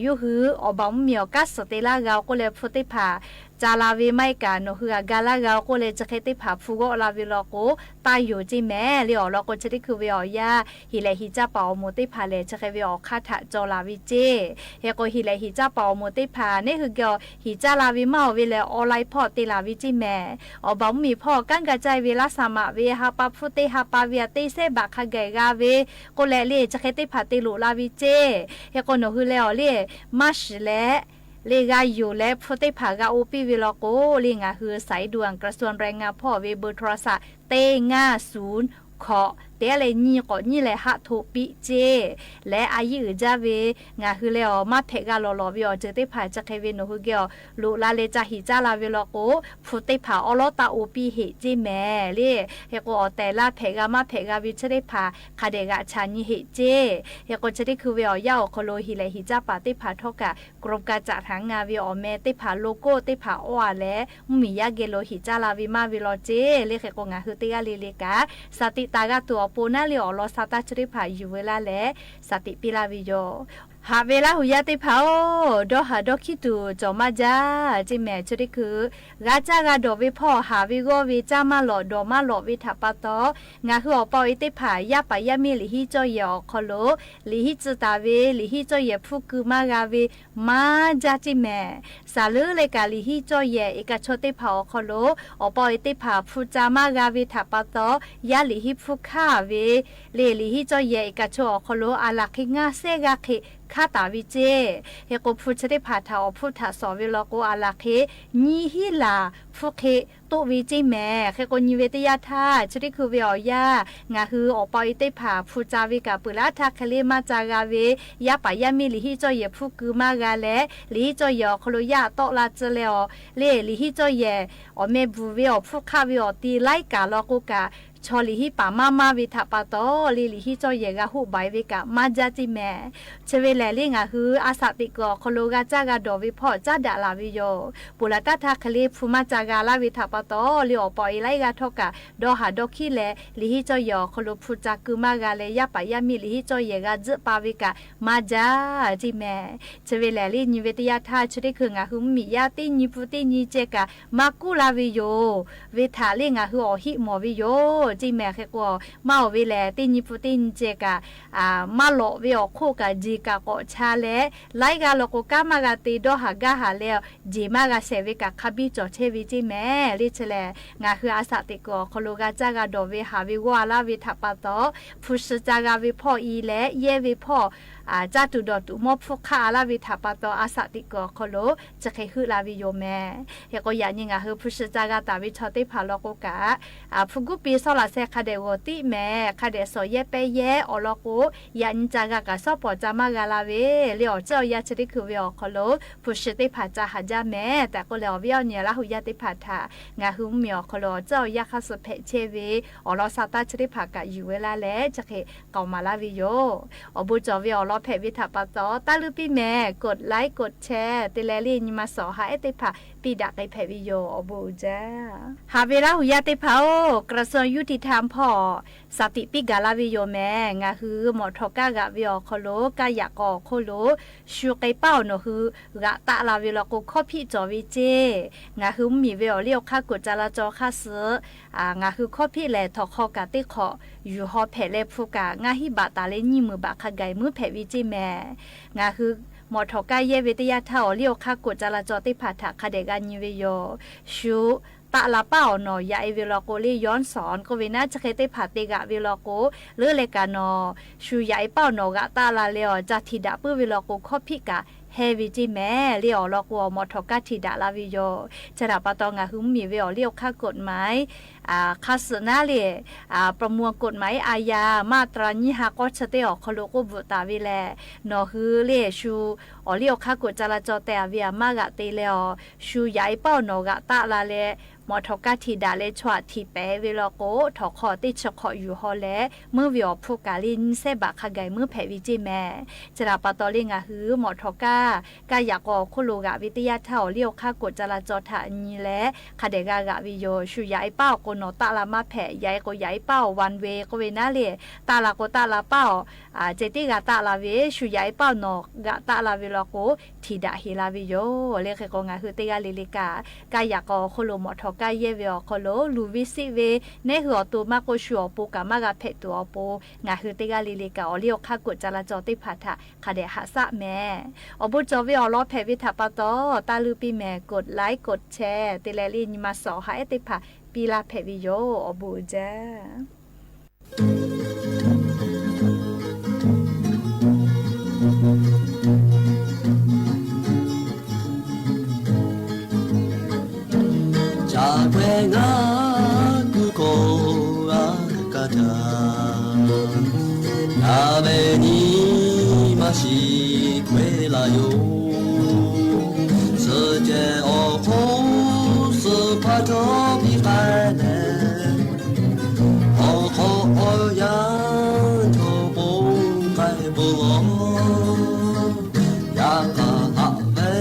yawˇ hui awˬ baˬ mvuhˇmiˬ awˬ kanˉ suhˍ te laˇ g'a-oˬ k'oˆ leh hpu teˇ hpaˍ ca la ve maˇ heˆ kaꞈ nawˬ hui g'a ga laˇ g'a-oˬ k'oˆ leh chi hk'e teˇ hpaˍ hpu g'awˆ la ve law k'o, taˇ yonˍ ceˇ mehˍ. Leh awˬ lawn k'o chi teˇ hkui ve awˬ yanˇ hiˍ lehꞈ hiˍ caˇ paˍ awˬ moˍ teˇ hpaˍ lehˬ, chi hk'e ve awˬ hk'aˇ htaꞈ caw laˬ ve ceˇ. Hk'e k'o, hiˍ lehꞈ hiˍ caˇ paˍ awˬ moˍ teˇ hpaˍ neˇ hui geh awˬ hiˍ caˇ la ve maˇ awˬ ve lehˬ, online hpawˇ te laˬ ve ceˇ mehˍ. Awˬ baˬ mvuhˇmiˬ hpawˇ kanˉ ga caˇ ve laˇ shaˍ maꞈ ve ha pa hpu teˇ ha pa ve aꞈ teˇ sehˉ baꞈ hk'a gaˬ g'a ve k'oˆ leh leh chi hk'e teˇ hpaˍ te loꞈ la ve ceˇ. Hk'e k'o, nawˬ hui leh awˬ leh maˇ shiˍ leh, leh g'a yonˍ leh hpu teˇ hpaˍ g'a oˇ piˇ ve law k'o, leh ngaˬ hui สายด่วนกระทรวงแรงงาน hpawˇ ve เบอร์โทรศัพท์ teˇ ngaˇ suˍ hkawꞈ teˇ g'aˇ leh nyi k'awꞈ nyiˇ leh haˆ htoꞈ piˆ ceˇ leh a yiˇ uiˍ jaˇ ve, ngaˬ hui leh awˬ maˇ hpehꞈ g'a lawˬ lawˬ ve awˬ ceuˬ teˇ hpaˍ chi hk'e ve nawˬ hui geh awˬ loꞈ la leh ca hiˍ caˇ la ve law k'o, hpu teˇ hpaˍ awˉ lawˉ taˇ oˇ piˇ heꞈ ceˇ mehˍ le. Hk'e k'o, awˬ tehˬ laˇ hpehꞈ g'a maˇ hpehꞈ g'a ve chi teˇ hpaˍ hk'a dehꞈ g'aꞈ chaꞈ nyi heꞈ ceˇ. Hk'e k'o, chi teˇ hkui ve awˬ yanˇ awˬ hk'aw lo heˍ lehˬ heˍ caˇ paˍ teˇ hpaˍ htawˇ kaꞈ กรมการจัดหางาน ve awˬ meh teˇ hpaˍ โลโก้ teˇ hpaˍ awˇ a leh mvuhˇmiˬ yaˇ geh lo heˍ caˇ la ve maˇ ve law ceˇ le. Hk'e k'o, ngaˬ hui teˇ g'aˇ le le kaꞈ สติ taˍ g'a tuˬ awˬ pon naˉ le awˬ lawn sa taˇ chi teˇ hpaˍ yuˬ ve laˇ leh สติ piˇ laˇ ve yoˬ. Haꞈ ve Laˇ huˍ yaˇ teˇ hpaˍ-oˬ, dawˇ haˍ dawˇ hkiˉ tuˬ cawˬ maˇ jaˇ ceˇ mehˍ. Chi teˇ hkui g'a caˇ g'a dawˬ ve hpawˇ haˍ ve g'awˇ ve caˇ maˇ lawꞈ dawˬ maˇ lawꞈ ve htaꞈ pa taw, ngaˬ hui awˬ pa awˬ e teˇ hpaˍ yaˇ paˍ yaˇ miˇ liꞈ hiˉ cawˇ yehˬ awˬ hk'aw lo liꞈ hiˉ tcuh taˍ ve, liꞈ hiˉ cawˇ yehˬ hpuˇ keu maˇ g'a ve maˇ jaˇ ceˇ mehˍ. Saˍ leuˉ leh kaꞈ liꞈ hiˉ cawˇ yehˬ eˍ kaꞈ chaw teˇ hpaˍ awˬ hk'aw lo awˬ pa awˬ e teˇ hpaˍ hpu ca maˇ g'a ve htaꞈ pa taw, yaˇ liꞈ hiˉ hpuˇ hkaˇ ve le. Liꞈ hiˉ cawˇ yehˬ eˍ kaꞈ chaw awˬ hk'aw lo a laˬ hk'e ngaˇ sehˉ g'aˇ hk'e hkaˉ taˍ ve ceˇ. Hk'e k'o, hpu chi teˇ hpaˍ htaꞈ awˬ hpfuhˇ htaꞈ sawˍ ve law k'o, a laˬ hk'e nyiˇ hinˉ laˬ hpfuhˇ hk'e toˆ ve ceˇ mehˍ. Hk'e k'o, nyi ve teˇ yanˇ htaˇ chi teˇ hkui ve awˬ yanˇ ngaˬ hui awˬ pa awˬ e teˇ hpaˍ hpu ca ve kaꞈ peuˬ laˇ htaˇ hk'e le maˇ ca g'a ve, yaˇ paˍ yaˇ miˇ liꞈ hiˉ cawˇ yehˬ hpuˇ keu maˇ g'a leh, liꞈ hiˉ cawˇ yehˬ awˬ hk'aw lo yaˇ tawˆ la tcuh leh awˬ le, liꞈ hiˉ cawˇ yehˬ awˬ meh bvuhˬ ve awˬ hpfuhˇ hk'aˆ ve awˬ ti laiˉ kaꞈ law k'o kaꞈ, chaw liꞈ hiˉ paˍ maˇ maˇ ve htaꞈ pa taw le, liꞈ hiˉ cawˇ yehˬ g'a hoˆ baiˍ ve kaꞈ maˇ jaˇ ceˇ mehˍ. Chi ve lehˬ le, ngaˬ hui a shaꞈ teꞈ kuiˬ awˬ hk'aw lo g'a caˇ g'a dawˬ ve hpawˇ caˉ daꞈ laˬ ve yoˬ. Peuˬ laˬ taˇ htaˇ hk'e le hpu maˇ ca g'a laˇ ve htaꞈ pa taw le, awˬ pa awˬ e laiˉ g'aˇ htawˇ kaꞈ dawˇ haˍ dawˇ hkiˉ leh, liꞈ hiˉ cawˇ yehˬ awˬ hk'aw lo hpu ca keu maˇ g'a leh, yaˇ paˍ yaˇ miˇ liꞈ hiˉ cawˇ yehˬ g'a tzuhˆ pa ve kaꞈ maˇ jaˇ ceˇ mehˍ. Chi ve lehˬ le, nyi ve teˇ yanˇ htaˇ chi teˇ hkui ngaˬ hui mvuhˇmiˬ yaˇ teˇ nyi pun teˇ nyi ceh kaꞈ maˇ kuˉ la ve yoˬ. Ve htaꞈ le ngaˬ hui awˬ hiˆ mawˬ ve yoˬ ceˇ mehˍ. Hk'e k'o, maˇ awˬ ve lehˬ teˇ nyi pun teˇ nyi ceh kaꞈ maˇ lawꞈ ve awˬ hk'oˆ kaꞈ jeˬ kaꞈ k'awꞈ cha leh, laiˉ g'aˇ law k'o kanˉ maˇ g'a te, dawˇ haˍ gaˇ haˍ leh, jeˬ maˇ g'a shehˍ ve kaꞈ hk'a biˇ cawˬ chehˇ ve ceˇ mehˍ. Le chi lehˬ, ngaˬ hui a shaꞈ teꞈ kuiˬ awˬ hk'aw lo g'a caˇ g'a dawˬ ve haˍ ve g'awˇ a laˇ ve htaꞈ pa taw, hpu shi ca g'a ve hpawˇ i leh yehˇ ve hpawˇ caˇ tuˬ dawˬ tuˬ mawˇ hpfuhˇ hk'aˆ a laˇ ve htaꞈ pa taw, a shaꞈ teꞈ kuiˬ awˬ hk'aw lo chi hk'e heuˆ la ve yoˬ mehˍ. Hk'e k'o, yaꞈ nyi ngaˬ hui hpu shi ca g'a taˍ ve chaw teˇ hpaˍ law k'o kaꞈ, hpu guˉ pi sawˉ laꞈ sheh hk'a dehꞈ g'awˬ tiˆ mehˍ. Hk'a dehꞈ shawˍ yehˇ pehˇ yehˇ awˬ lawn k'o, yaꞈ nyi ca g'a kaꞈ shawˉ pawˍ ca maˇ g'a la ve le. Awˬ ciˉ awˬ yanˇ chi teˇ hkui ve awˬ hk'aw lo hpu shi teˇ hpaˍ ca haˍ jaˇ mehˍ tehꞈ k'oˆ leh, awˬ viˉ awˬ nyi Laˇ huˍ yaˇ teˇ hpaˍ htaꞈ ngaˬ hui mvuhˇmiˬ awˬ hk'aw lo awˬ ciˉ awˬ yanˇ hk'aˇ suh hpehꞈ chehˇ ve awˬ lawn sa taˇ chi teˇ hpaˍ kaꞈ yuˬ ve laˇ leh chi hk'e k'aoˍ maˍ laˇ ve yoˬ. Awˬ bon cawˬ ve awˬ lawn hpehꞈ ve htaꞈ pa taw, taˇ luˇ piˇ mehˍ. กดไลค์ กดแชร์ te leh le nyi ma suhˍ awˬ ha ehˉ teˇ hpaˍ piˇ daꞈ k'ai hpehꞈ ve yoˬ. Awˬ bon uiˍ jaˇ. Haꞈ ve Laˇ huˍ yaˇ teˇ hpaˍ-oˬ, กระทรวงยุติธรรม hpawˇ shaˍ tiꞈ piˇ gaˬ la ve yoˬ mehˍ. Ngaˬ hui mawꞈ htawꞈ kaˇ g'aꞈ ve awˬ hk'aw lo, kaˇ yaꞈ k'aw awˬ hk'oˆ lo shu k'ai paˇ awˬ nawˬ hui g'aꞈ taˆ la ve law k'o, hkawˇ hpiˆ cawˬ ve ceˇ. Ngaˬ hui mvuhˇmiˬ ve awˬ liˇ awˬ hk'aˇ กฎจราจร hk'aˇ suh ngaˬ hui hkawˇ hpiˆ lehˬ, htawnˍ hk'aw kaꞈ teˇ hk'awꞈ yuˬ haw hpehꞈ leh, hpu kaꞈ ngaˇ hinˉ baꞈ taˍ leh nyiˇ meunˍ baꞈ hk'a gaˬ muiˉ hpehꞈ ve ceˇ mehˍ. Ngaˬ hui mawꞈ htawꞈ kaˇ yehˇ ve teˇ yanˇ htaˇ, awˬ liˇ awˬ hk'aˇ กฎจราจร teˇ hpaˍ htaꞈ hk'a dehꞈ g'a nyi ve yoˬ. Shu taˆ la paˇ awˬ nawˬ yaꞈ e ve law k'o, le ย้อนสอน k'oˆ ve naˉ, chi hk'e teˇ hpaˍ te g'aꞈ ve law k'o, leuˉ leh kaꞈ nawˬ shu yaꞈ e paˇ awˬ nawˬ g'aꞈ taˆ la leh awˬ ca htiꞈ daꞈ puiˉ ve law k'o, hkawˇ hpiˆ kaꞈ heh ve ceˇ mehˍ. Le awˬ lawn k'o, awˬ mawꞈ htawꞈ kaˇ htiꞈ daꞈ la ve yoˬ. Chi htaꞈ pa taw, ngaˬ hui mvuhˇmiˬ ve awˬ liˇ awˬ hk'aˇ กฎหมาย hk'aˇ suh naˉ le, ประมวลกฎหมายอาญา มาตรา nyiˇ ha k'awˇ chi teˇ awˬ hk'aw lo k'oˆ bvuhꞈ taˍ ve lehˬ, nawˬ hui le shu awˬ liˇ awˬ hk'aˇ กฎจราจร tehꞈ ve aꞈ maˇ g'aꞈ te leh awˬ, shu yaꞈ e paˇ awˬ nawˬ g'aꞈ taˆ la leh, mawꞈ htawꞈ kaˇ htiꞈ daꞈ leh chaw aꞈ htiꞈ pehˍ ve law k'o, htawnˍ hk'aw teˇ chi hk'awꞈ yuˬ haw leh, meuˇ ve awˬ hpu kaꞈ le nyiˇ sehˉ baꞈ hk'a gaˬ muiˉ hpehꞈ ve ceˇ mehˍ. Chi htaꞈ pa taw le ngaˬ hui mawꞈ htawꞈ kaˇ, kaˇ yaꞈ k'aw awˬ hk'oˆ lo g'aꞈ ve teˇ yanˇ htaˇ, awˬ liˇ awˬ hk'aˇ กฎจราจร htaꞈ nyi leh hk'a dehꞈ g'a g'aꞈ ve yoˬ. Shu yaꞈ e paˇ awˬ k'o nawˬ taˆ la maˇ hpehꞈ, yaꞈ e k'o yaꞈ e paˇ awˬ วันเวย์ k'oˆ ve naˉ le, taˆ la k'o taˆ la paˇ awˬ ceh tiˉ g'a taˆ la ve, shu yaꞈ e paˇ awˬ nawˬ g'aꞈ taˆ la ve law k'o, htiꞈ daꞈ heˍ la ve yoˬ. Le hk'e k'o, ngaˬ hui teˇ g'aˇ le le kaꞈ, kaˇ yaꞈ k'aw awˬ hk'oˆ lo mawꞈ htawꞈ kaˇ yehˇ ve awˬ hk'aw lo luˬ ve siˆ ve, neˉ hui awˬ to maˇ k'oˆ, shu awˬ pon kaꞈ maˇ g'a hpehꞈ tuˬ awˬ pon, ngaˬ hui teˇ g'aˇ le le kaꞈ awˬ liˇ awˬ hk'aˇ กฎจราจร teˇ hpaˍ htaꞈ hk'a dehꞈ haꞈ shaˆ mehˍ. Awˬ bon cawˬ ve awˬ lawn hpehꞈ ve htaꞈ pa taw, taˇ luˇ piˇ mehˍ. กดไลค์ กดแชร์ te leh le nyi ma suhˍ awˬ ha ehˉ teˇ hpaˍ piˇ laˇ hpehꞈ ve yoˬ. Awˬ bon uiˍ jaˇ. จากแควงอากุกออาคาถา Suh ceh awˬ hk'oˆ suh hpaˇ htawˇ piˇ k'ai leh, awˬ hk'aw awˬ yanˇ chaw k'o k'ai peuˬ law. Yaꞈ hk'aˇ haꞈ ve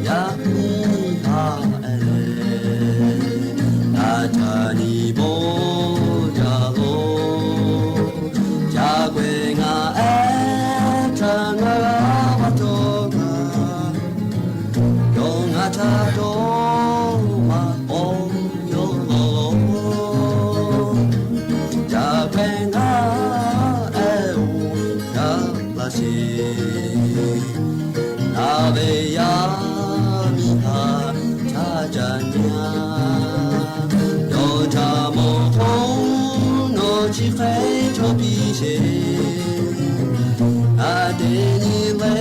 yaˇ miˇ haꞈ e leh, ngaˬ htaꞈ nyi bawˆ jaˇ law. Ca k'ai ngaˬ ehˉ htaꞈ ngaˬ g'a va cawˬ kaꞈ, yawˇ ngaˬ htaꞈ dawˇ maꞈ k'aw yawˇ law. Ca k'ai ngaˬ ehˉ oˬ yaˇ laˇ sheˍ. Ngaˬ ve yaˇ miˇ htaꞈ ca ca nyi a. Yawˇ htaꞈ mawˬ hk'oˆ nawˬ chi hk'e chaw piˇ sheˍ. Ngaˬ te nyi le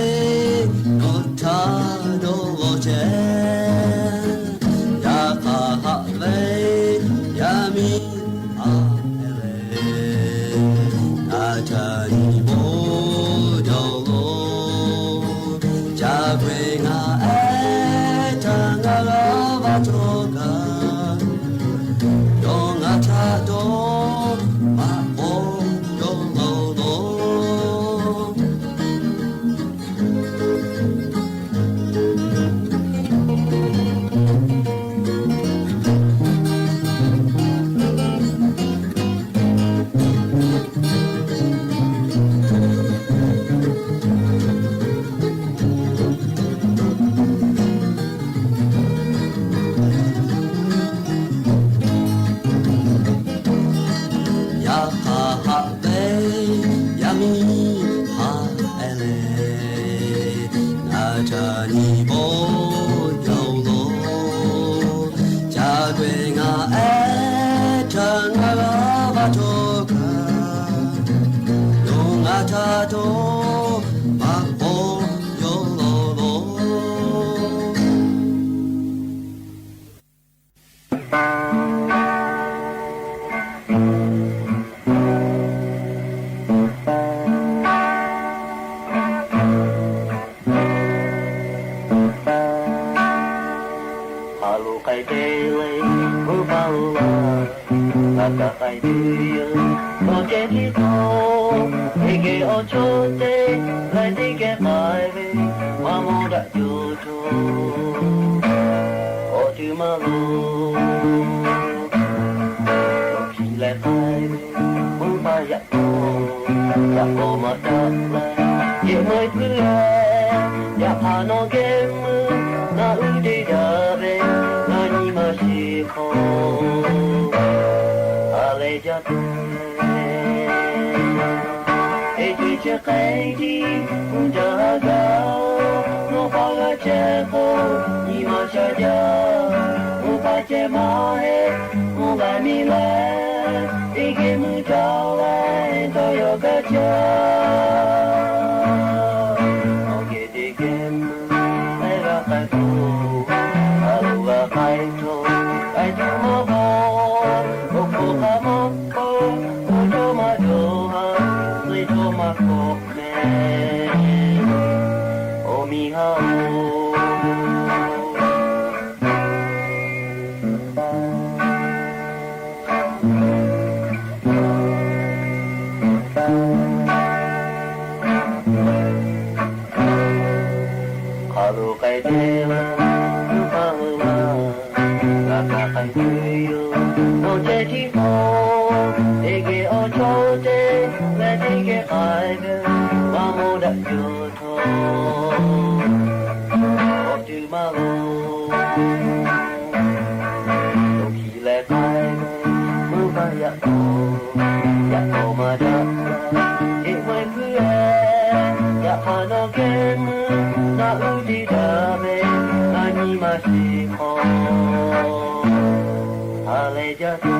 nawˬ htaꞈ dawˇ law chehˇ. Yaꞈ hk'aˇ haꞈ ve yaˇ miˇ haꞈ e leh, ngaˬ htaꞈ nyi bawˆ jaˇ law. Ca k'ai ngaˬ ehˉ htaꞈ ngaˬ g'a va cawˬ kaꞈ, yawˇ ngaˬ htaꞈ dawˇ maꞈ k'aw yawˇ law law. Yaꞈ hk'aˇ haꞈ ve yaˇ miˇ haꞈ e leh, ngaˬ htaꞈ nyi bawˆ jaˇ law. Ca k'ai ngaˬ ehˉ htaꞈ ngaˬ g'a va cawˬ kaꞈ, yawˇ ngaˬ htaꞈ dawˇ maꞈ k'aw yawˇ law law. Hk'aˬ lo k'ai te le, mvuhˇ paˍ-oˬ laˇ, ngaˬ kaꞈ k'ai tuˬ yoˬ. Nawˬ ceh tiˉ k'o, teˇ geh awˬ chawˇ te leh teˇ geh k'ai ve, maˇ mawˇ daꞈ tuˬ awˬ ceuˬ maˇ loˍ. Nawˬ hkiˬ leh k'ai ve, mvuhˇ paˍ yaꞈ k'aw, yaꞈ k'aw maˇ daꞈ leh, yehˬ meuˇ puiˉ leh, yaꞈ hk'aˇ nawˬ geh meuˇ naꞈ uˉ te daꞈ ve, ngaˬ nyi ma sheˍ hk'aw, ha lehˬ jaˇ tuˬ. Teˇ ceuˬ chi hk'e tiˉ mvuhˇ jaˇ gaˇ-oˬ, nawˬ pa g'a chehˇ k'o, nyi ma sha jaˇ. Mvuhˇ paˍ ceh maˇ heˆ, mvuhˇ g'aˇ miˇ leh, teˇ geh mvuhˇ jaˇ leh dawˇ yaw gaˇ jaˇ. Awˬ geh teˇ geh mvuhˇ leh g'a k'ai k'o, a loˍ g'a k'ai cawˬ, k'ai tuˬ maˇ bawˬ, awˬ hk'aw hk'a maˇ k'oˆ, awˬ cawˇ maˇ cawˬ ha, suh cawˇ maˇ k'awꞈ mehˍ, awˬ miˇ haˉ-oˬ. Hk'aˬ lo k'ai te le, mvuhˇ paˍ-oˬ laˇ, ngaˬ kaꞈ k'ai tuˬ yoˬ. Nawˬ ceh tiˉ k'o, teˇ geh awˬ chawˇ te leh teˇ geh k'ai ve, maˇ mawˇ daꞈ tuˬ awˬ ceuˬ maˇ loˍ. Nawˬ hkiˬ leh k'ai ve, mvuhˇ paˍ yaꞈ k'aw, yaꞈ k'aw maˇ daꞈ. Yehˬ meuˇ puiˉ leh, yaꞈ hk'aˇ nawˬ geh meuˇ naꞈ uˉ te daꞈ ve, ngaˬ nyi ma sheˍ hk'aw, ha lehˬ jaˇ tuˬ.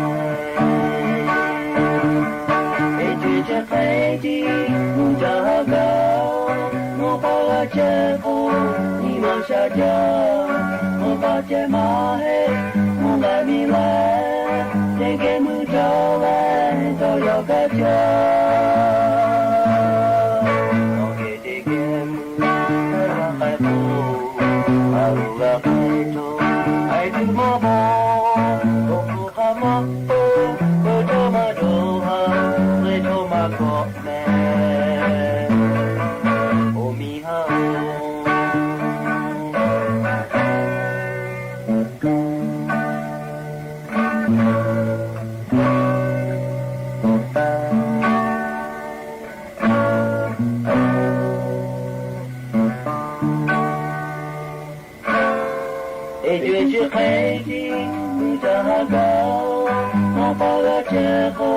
Teˇ ceuˬ chi hk'e tiˉ mvuhˇ jaˇ gaˇ-oˬ, nawˬ pa g'a chehˇ k'o, nyi ma sha jaˇ. Mvuhˇ paˍ ceh maˇ heˆ, mvuhˇ g'aˇ miˇ leh, teˇ geh mvuhˇ jaˇ leh dawˇ yaw gaˇ jaˇ. Nawˬ geh teˇ geh mvuhˇ leh g'a k'ai k'o, a G'a k'ai cawˬ, k'ai tuˬ maˇ bawˬ, awˬ hk'aw hk'a maˇ peuˬ, peuˬ cawˇ maˇ cawˬ ha, peuˬ cawˇ maˇ kawꞈ mehˍ. Awˬ miˇ haˉ-oˬ, teˇ co-e chi hk'e tiˉ mui ca ha gaˬ, maˇ pa g'a chehˇ k'o,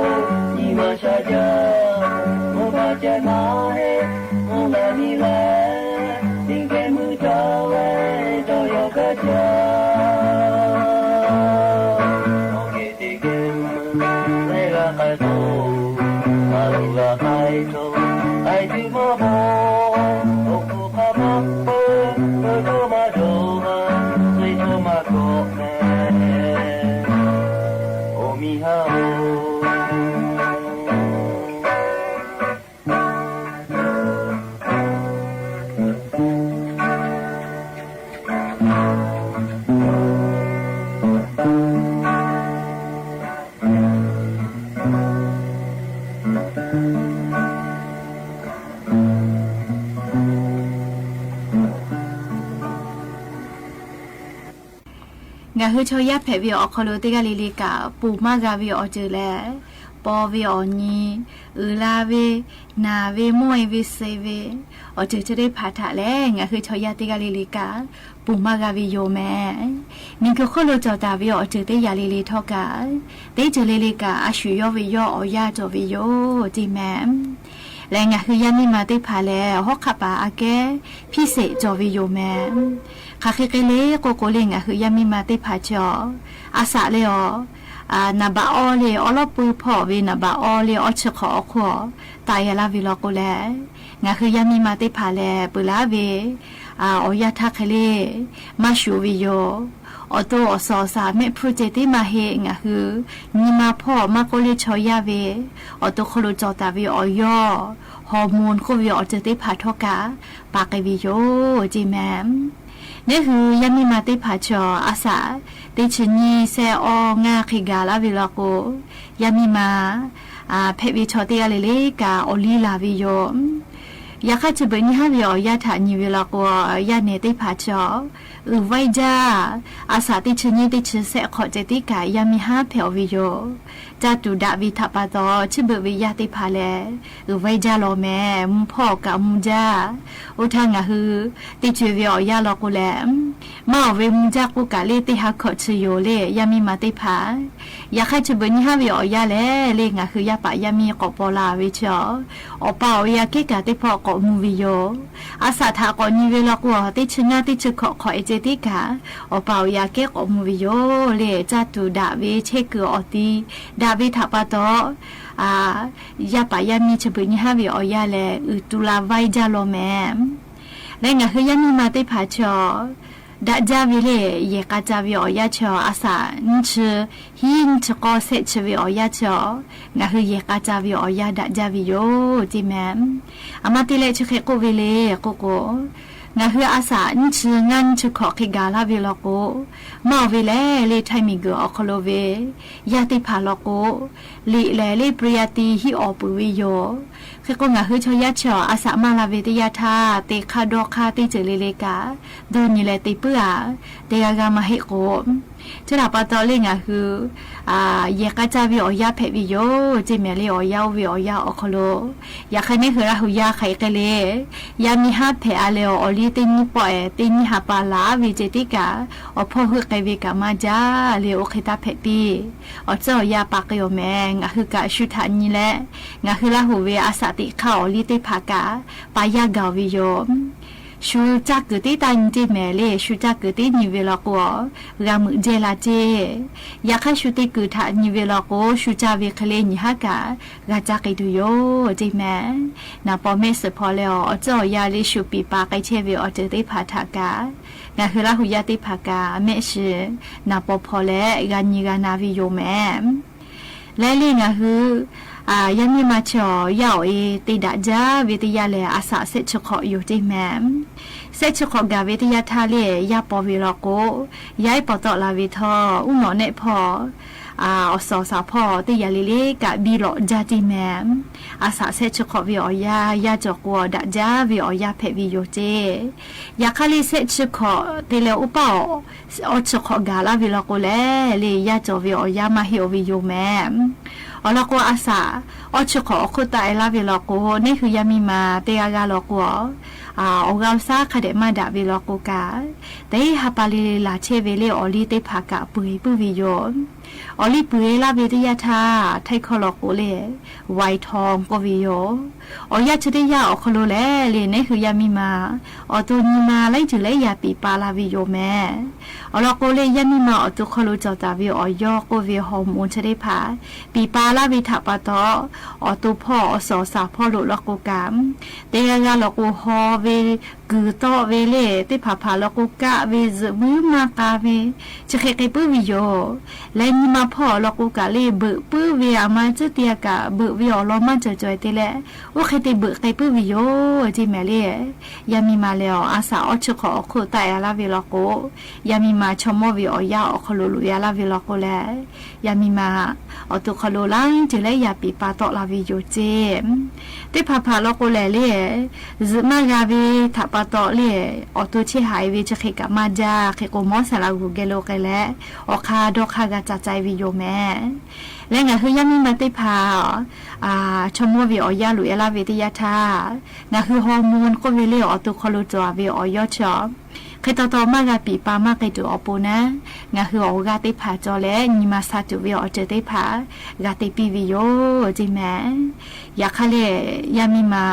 nyi ma sha jaˇ, mvuhˇ pa ceh maˇ heˆ, mvuhˇ g'a nyi leh, teˇ geh mui ca leh cawˬ yaw gaˇ jaˇ. Awˬ geh teˇ geh mui leh g'a k'ai k'o, maˇ luˬ g'a k'ai cawˬ, k'ai tuˬ maˇ bawˬ, awˬ hk'aw hk'a maˇ peuˬ, peuˬ cawˇ maˇ cawˬ ha, peuˬ cawˇ maˇ kawꞈ mehˍ. Awˬ miˇ haˉ-oˬ, ngaˬ hui chaw yaˇ hpehꞈ ve awˬ hk'aw lo teˇ g'aˇ le le kaꞈ, ponˬ maˇ g'a ve awˬ ceuˬ lehˬ, paw ve awˬ nyi, uiˍ la ve, naˬ ve, mawˇ-e ve, suh ve, awˬ ceuˬ chi teˇ hpaˍ htaꞈ lehˬ, ngaˬ hui chaw yaˇ teˇ g'aˇ le le kaꞈ, ponˬ maˇ g'a ve yoˬ mehˍ. Miˬguiˬ hk'oˆ lo cawˬ taˍ ve awˬ ceuˬ teˇ yaꞈ le le htawˇ kaꞈ, teˇ ceuˬ le le kaꞈ a shu yawˇ ve yawˇ awˬ yanˇ cawˬ ve yoˬ ceˇ mehˍ. Lehˬ ngaˬ hui yaˇ miˇ ma teˇ hpaˍ lehˬ, hawˉ hk'aˆ paˍ aꞈ kehˉ hpiˇ sheˍ cawˬ ve yoˬ mehˍ. Hk'aˬ hk'e hk'e le k'oˆ k'o le, ngaˬ hui yaˇ miˇ ma teˇ hpaˍ chaw, a shaꞈ le awˬ, naˍ baꞈ awˇ le awˉ lawˉ pui hpawˇ ve naˍ baꞈ awˇ le awˇ chi hk'awꞈ awˬ hk'oˆ taˍ yaꞈ laˇ ve law k'o lehˬ, ngaˬ hui yaˇ miˇ ma teˇ hpaˍ lehˬ peuˬ laˇ ve awˬ yanˇ htaˇ hk'e le maˇ shuˍ ve yoˬ. Awˬ to awˬ suhˍ awˬ shaˍ mehˆ hpfuhˇ ceh tiˉ maˇ heˆ, ngaˬ hui nyi ma hpawˇ maˇ k'oˆ le chaw yaˇ ve awˬ to hk'aw lo cawˬ taˍ ve awˬ yawˇ hormone k'oˆ ve awˬ ceuˬ teˇ hpaˍ htawˇ kaꞈ pa k'ai ve yoˬ ceˇ mehˍ. Ngaˬ hui yaˇ miˇ ma teˇ hpaˍ chaw a shaꞈ teˇ chi nyiˇ shehˆ awˇ ngaˇ hk'e gaˬ laˇ ve law k'o, yaˇ miˇ ma hpehꞈ ve chaw teˇ g'aˇ le le kaꞈ awˬ liˇ laˬ ve yoˬ. Yaꞈ hk'aˇ chi beuꞈ nyiˇ haˉ ve awˬ yanˇ htaꞈ nyi ve law k'o, yaˇ nehˬ teˇ hpaˍ chaw uiˍ vaiˇ jaˇ, a shaꞈ teˇ chi nyiˇ teˇ chi shehˆ hk'awꞈ ceh tiˉ kaꞈ yaˇ miˇ haˉ hpehꞈ-aw ve yoˬ. Caˇ tuˬ daꞈ ve htaꞈ pa taw, chi beuꞈ ve yaˇ teˇ hpaˍ lehˬ uiˍ vaiˇ jaˇ law mehˍ. Mvuhˇ hpawˇ kaꞈ mvuh jaˇ. Oˇ htaˇ ngaˬ hui teˇ co-e ve awˬ yanˇ law k'o lehˬ, maˇ awˬ ve mvuh jaˇ k'oˆ kaꞈ le teˇ ha hkawꞈ chi yoˬ le yaˇ miˇ ma teˇ hpaˍ. Yaꞈ hk'aˇ chi beuꞈ nyiˇ haˉ ve awˬ yanˇ lehˬ le ngaˬ hui yaˇ paˍ yaˇ miˇ k'awꞈ paw la ve chaw, awˬ pa awˬ yaˇ kehˉ kaꞈ teˇ pawˆ k'awꞈ mvuh ve yoˬ. A shaꞈ htaꞈ k'awꞈ nyi ve law k'o, teˇ chi ngaˇ teˇ chi hkawꞈ hk'awꞈ e ceh tiˉ kaꞈ awˬ pa awˬ yaˇ kehˉ k'awꞈ mvuh ve yoˬ le. Caˇ tuˬ daꞈ ve chehˇ kuiˬ awˬ ti daꞈ ve htaꞈ pa taw, yaˇ paˍ yaˇ miˇ chi beuꞈ nyiˇ haˉ ve awˬ yanˇ lehˬ uiˍ tu la vaiˇ jaˇ law mehˍ. Leh ngaˬ hui yaˇ miˇ ma teˇ hpaˍ chaw daꞈ jaˇ ve le, yehˬ k'a ca ve awˬ yanˇ chaw a shaꞈ nyiˇ chi hiˉ nyiˇ chi k'awˇ shehˆ chi ve awˬ yanˇ chaw, ngaˬ hui yehˬ k'a ca ve awˬ yanˇ daꞈ jaˇ ve yoˬ ceˇ mehˍ. Aˬ ma te leh chi hk'e k'oˆ ve le k'oˆ k'o, ngaˬ hui a shaꞈ nyiˇ chi ngaˇ nyiˇ chi hkawꞈ hk'e gaˬ laˇ ve law k'o, maˇ awˬ ve lehˬ le htaiˇ miˬguiˬ awˬ hk'aw lo ve yaˇ teˇ hpaˍ law k'o, liꞈ lehˬ le pruˇ yaˇ ti hiˆ awˍ peuˬ ve yoˬ. Hk'e k'o ngaˬ hui chaw yaˇ chaw a shaꞈ maˇ la ve teˇ yanˇ htaˇ, te hk'aˇ dawˇ hk'aˇ teˇ ceuˬ le le kaꞈ dawˇ nyi leh te puiˉ-a. Teˇ g'aˇ g'aˇ maˇ heˆ k'o, chi htaꞈ pa taw le ngaˬ hui yehˬ k'a ca ve awˬ yanˇ hpehꞈ ve yoˬ ceˇ mehˍ le. Awˬ yanˇ oˇ ve awˬ yanˇ awˬ hk'aw lo, yaꞈ hk'aˇ neˇ hui Laˇ hu yaˇ hk'aˬ hk'e le, yaˇ miˇ haˉ hpehꞈ-a leh awˬ liˇ teˇ nyiˇ pawˆ-ehˍ teˇ nyiˇ ha pa laˬ ve ceh tiˉ kaꞈ, awˬ hpawˇ heuˆ k'ai ve kaꞈ maˇ jaˇ le. Oˇ hk'e taˇ hpehꞈ piˇ. Awˬ tcuhˉ awˬ yanˇ pa k'ai-oˬ mehˍ. Ngaˬ hui kaꞈ shu htaꞈ nyi leh, ngaˬ hui Laˇ hu ve a shaꞈ teꞈ hk'aˇ awˬ liˇ teˇ hpaˍ kaꞈ pa yaˇ gaˬ-oˬ ve yoˬ. Shu caˇ kuiˬ teˇ taˇ nyi ceˇ mehˍ le. Shu caˇ kuiˬ teˇ nyi ve law k'o, g'a meuꞈ jehˇ la ceˇ. Yaꞈ hk'aˇ shu te kuiˬ htaꞈ nyi ve law k'o, shu caˇ ve hk'e le nyi haˉ kaꞈ g'a caˇ k'ai tuˬ yoˬ ceˇ mehˍ. Naˍ paw mehˆ shiˍ hpaw leh awˬ tcuhˉ awˬ yanˇ le shu piˍ pa k'ai chehˇ ve awˬ ceuˬ teˇ hpaˍ htaꞈ kaꞈ, ngaˬ hui Laˇ hu yaˇ teˇ hpaˍ kaꞈ mehˆ shiˍ naˍ paw hpaw leh g'a nyi g'a na ve yoˬ mehˍ. Leh le ngaˬ hui yaˇ miˇ ma chaw yaˇ awˬ e te daꞈ jaˇ ve teˇ yanˇ lehˬ, a shaꞈ shehˆ chi hk'awꞈ yoˬ ceˇ mehˍ. Shehˆ chi hk'awꞈ gaˬ ve teˇ yanˇ htaˇ le, yaˇ paw ve law k'o, yaˇ ehˉ paw tawˆ la ve htawˇ, uˉ nawꞈ nehˆ hpawˇ awˬ suhˍ awˬ shaˍ hpawˇ teˇ yanˇ le le kaꞈ biˇ lawꞈ jaˇ tiˇ mehˍ. A shaꞈ shehˆ chi hk'awꞈ ve awˬ yanˇ, yaˇ cawˬ k'o daꞈ jaˇ ve awˬ yanˇ hpehꞈ ve yoˬ ceˇ. Yaꞈ hk'aˇ le shehˆ chi hk'awꞈ te leh oˇ paˆ awˬ, awˇ chi hk'awꞈ gaˬ laˇ ve law k'o leh le, yaˇ cawˬ ve awˬ yanˇ maˇ heˆ oˬ ve yoˬ mehˍ. Awˬ lawn k'o, a shaꞈ awˇ chi hk'awꞈ awˬ hk'oˆ taˆ e laˇ ve law k'o, neˇ hui yaˇ miˇ ma teˇ g'aˇ g'aˇ law k'o, awˬ g'aˇ awˬ shaˉ hk'a dehꞈ maˇ daꞈ ve law k'o kaꞈ, teˇ ha pa le laˬ chehˇ ve le awˬ liˇ teˇ hpaˍ kaꞈ puiˍ puiˉ ve yoˬ. Awˬ liˇ puiˍ e laˇ ve teˇ yanˇ htaˇ, htaiˇ hkawˇ law k'o le, wai tong k'oˆ ve yoˬ. Awˬ yanˇ chi teˇ yanˇ awˬ hk'aw lo leh le, neˇ hui yaˇ miˇ ma awˬ to nyi ma laiˉ ceuˬ laiˉ yaꞈ piˍ pa la ve yoˬ mehˍ. Awˬ lawn k'o le, yaˇ miˇ ma awˬ to hk'aw lo cawˬ taˍ ve awˬ yawˇ k'oˆ ve hormone chi teˇ hpaˍ piˍ pa laˇ ve htaꞈ pa taw, awˬ to hpawˇ awˬ suhˍ awˬ shaˍ hpawˇ lo law k'o kaꞈ, teˇ g'aˇ g'aˇ law k'o haw ve, kuiˬ tawˆ ve le, teˇ hpaˍ hpaˍ law k'o kaˆ ve, zuhꞈ muiˉ maˇ k'a ve, chi hk'e k'ai puiˉ ve yoˬ. Leh nyi ma hpawˇ awˬ lawn k'o kaꞈ le, beuꞈ puiˉ ve a ma tcuhˉ te a kaꞈ beuꞈ ve awˬ lawn maˇ cawˬ cawˬ e te leh, oˇ hk'e te beuꞈ k'ai puiˉ ve yoˬ ceˇ mehˍ le. Yaˇ miˇ ma lehˬ, a shaꞈ awˇ chi hk'awꞈ awˬ hk'oˆ taˆ e laˇ ve law k'o, yaˇ miˇ ma chaw mawˇ ve awˬ yanˇ awˬ hk'aw lo loꞈ e laˇ ve law k'o leh, yaˇ miˇ ma awˬ to hk'aw lo laiˉ ceuˬ laiˉ yaꞈ piˍ pa tawˆ la ve yoˬ ceˇ. Teˇ hpaˍ hpaˍ law k'o lehˬ le, zuhꞈ maˇ g'a ve htaꞈ pa taw le, awˬ to chehˇ haꞈ e ve chi hk'e kaꞈ maˇ jaˇ. Hk'e k'o, mawˇ saˍ laꞈ g'uˬ geh lo k'ai leh, awˬ hk'aˇ dawˇ hk'aˇ g'a ca ca e ve yoˬ mehˍ. Leh ngaˬ hui yaˇ miˇ ma teˇ hpaˍ chaw mawˇ ve awˬ yanˇ loꞈ e laˇ ve teˇ yanˇ htaˇ, ngaˬ hui hormone k'oˆ ve le awˬ to hk'aw lo cawˬ ve awˬ yawˇ chi hk'e taw taw maˇ g'a piˍ pa maˇ k'ai tuˬ awˬ pon naˉ, ngaˬ hui awˬ g'aˇ teˇ hpaˍ cawˬ leh nyi ma sha tuˬ ve awˬ ceuˬ teˇ hpaˍ g'a te piˇ ve yoˬ ceˇ mehˍ. Yaꞈ hk'aˇ le, yaˇ miˇ ma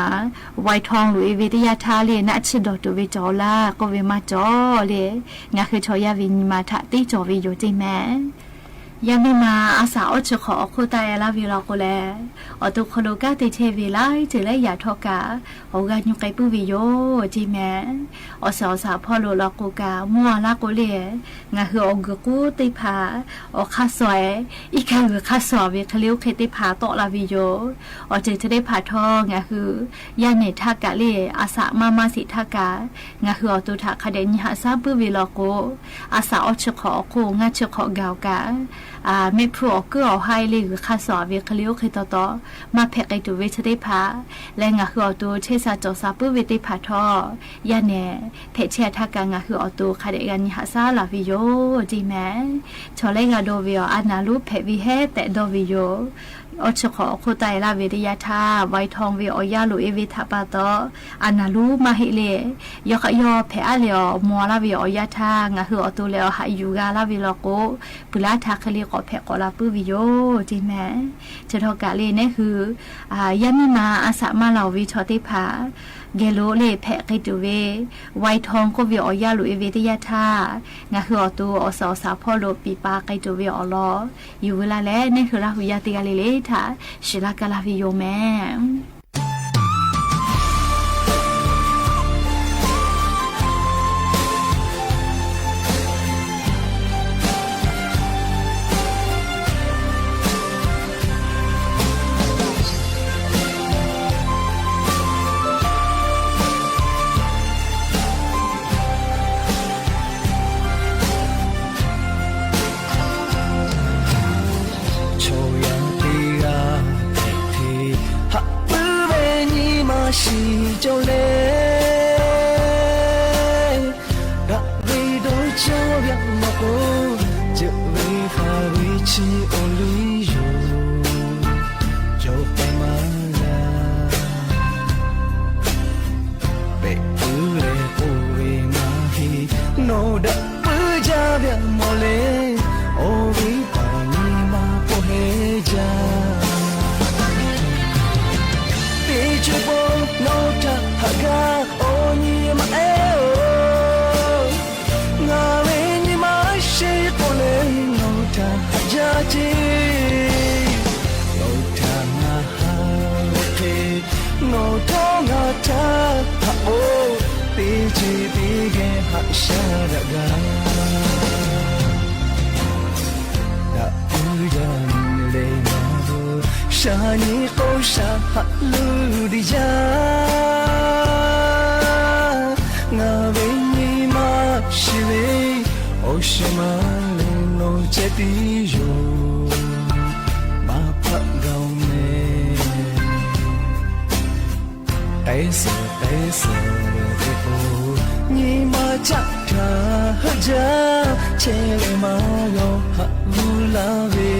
wai tong loꞈ e ve teˇ yanˇ htaˇ le, naˆ tsuhˇ dawˬ tuˬ ve cawˬ laˇ k'oˆ ve maˇ cawˬ le. Ngaˬ hui chaw yaˇ ve nyi ma htaꞈ teˇ cawˬ ve yoˬ ceˇ mehˍ. Yaˇ miˇ ma a shaꞈ awˇ chi hk'awꞈ awˬ hk'oˆ taˆ e laˇ ve law k'o lehˬ, awˬ to hk'aw lo kanˉ te chehˇ ve laiˉ ceuˬ laiˉ yaꞈ htawˇ kaꞈ awˬ g'aˇ nyi k'ai puiˉ ve yoˬ ceˇ mehˍ. Awˬ suhˍ awˬ shaˍ hpawˇ lo law k'o kaꞈ mawˇ a laˇ k'o le, ngaˬ hui awˬ guiˬ k'uˉ teˇ hpaˍ awˬ hk'aˇ suh e, iˉ kaˆ g'uiˬ hk'aˇ suh ve hk'e le oˇ hk'e teˇ hpaˍ tawˆ la ve yoˬ. Awˬ ceuˬ chi teˇ hpaˍ htawˇ ngaˬ hui yaˇ nehˬ htaˇ kaꞈ le, a shaꞈ maˇ maˇ sheˍ htaˇ kaꞈ ngaˬ hui awˬ to htaꞈ hk'a dehꞈ nyi haꞈ shaˉ puiˉ ve law k'o, a shaꞈ awˇ chi hk'awꞈ awˬ hk'oˆ ngaˇ chi hk'awꞈ gaˬ awˬ kaꞈ, mehˆ hpfuhˇ awˬ kuiˉ awˬ haiˇ le g'uiˬ hk'aˇ suh ve hk'e le oˇ hk'e taw taw maˇ hpehꞈ k'ai tuˬ ve chi teˇ hpaˍ leh, ngaˬ hui awˬ to chehˇ sha cawˬ sha puiˉ ve teˇ hpaˍ htawˇ, yaˇ nehˬ hpehꞈ chehˇ htaˇ kaꞈ ngaˬ hui awˬ to hk'a dehꞈ g'a nyi haꞈ shaˉ la ve yoˬ ceˇ mehˍ. Chaw lehˬ g'a dawˇ ve awˬ a naˍ lonˉ hpehꞈ ve hehˉ tehꞈ dawˇ ve yoˬ. Awˇ chi hk'awꞈ awˬ hk'oˆ taˆ e laˇ ve teˇ yanˇ htaˇ, wai tong ve awˬ yanˇ loꞈ e ve htaꞈ pa taw, a naˍ lonˉ maˇ heˆ le. Yawˇ hk'aꞈ yawˇ hpehꞈ aˉ leh awˬ maw laˇ ve awˬ yanˇ htaˇ, ngaˬ hui awˬ to leh awˬ haꞈ yuˬ g'a laˇ ve law k'o, puiˍ laˇ htaꞈ hk'e le k'awꞈ hpehꞈ k'awꞈ la puiˉ ve yoˬ ceˇ mehˍ. Chi htawˇ kaꞈ le neˇ hui yaˇ miˇ ma a shaꞈ maˇ la oˬ ve chaw teˇ hpaˍ geh lo le hpehꞈ k'ai tuˬ ve, wai tong k'oˆ ve awˬ yanˇ loꞈ e ve teˇ yanˇ htaˇ, ngaˬ hui awˬ to awˬ suhˍ awˬ shaˍ hpawˇ lo piˍ pa k'ai tuˬ ve awˬ lawn yuˬ veu laˇ leh, neˇ hui Laˇ huˍ yaˇ teˇ g'aˇ le le htaꞈ shiˍ laˇ ka laˇ ve yoˬ mehˍ. Chaw yaˇ teˇ g'aˇ hk'e hk'e haꞈ puiˉ ve nyi ma shiˍ cawˬ le. Daꞈ ve dawˇ caˇ ve a maw k'o, ceuˬ ve faˍ ve chi awˬ liˇ yoˬ. Cawˬ k'ai maˇ g'a. Pehꞈ puiˉ leh k'oˆ ve maˇ heˆ, nawˬ daꞈ puiˉ jaˇ ve a maw le, awˬ viˉ paˍ nyi ma k'oˆ heˆ jaˇ. Teˇ ceuˬ pon nawˬ htaꞈ haꞈ g'a awˬ nyi ma ehˉ-oˬ. Ngaˬ ve nyi ma sheˍ k'oˆ leh nawˬ htaꞈ haꞈ jaˇ ceˇ. Nawˬ htaꞈ ngaˬ haꞈ ve hk'e, nawˬ htawˇ ngaˬ htaꞈ haꞈ-oˬ. Teˇ ceuˬ teˇ geh haꞈ shaˉ daꞈ g'a. Daꞈ puiˉ jaˇ leh ngaˬ hui shaˍ nyi k'o shaˍ haꞈ luˬ deˇ jaˇ. Ngaˬ ve ceh tiˉ yoˬ, maˇ hpaˆ g'a-oˬ meh. K'ai suhˍ k'ai suhˍ teˇ k'o, nyi ma caˆ htaꞈ heuˆ jaˇ, chehˇ leh maˇ g'a-oˬ haꞈ g'uˇ laˇ ve.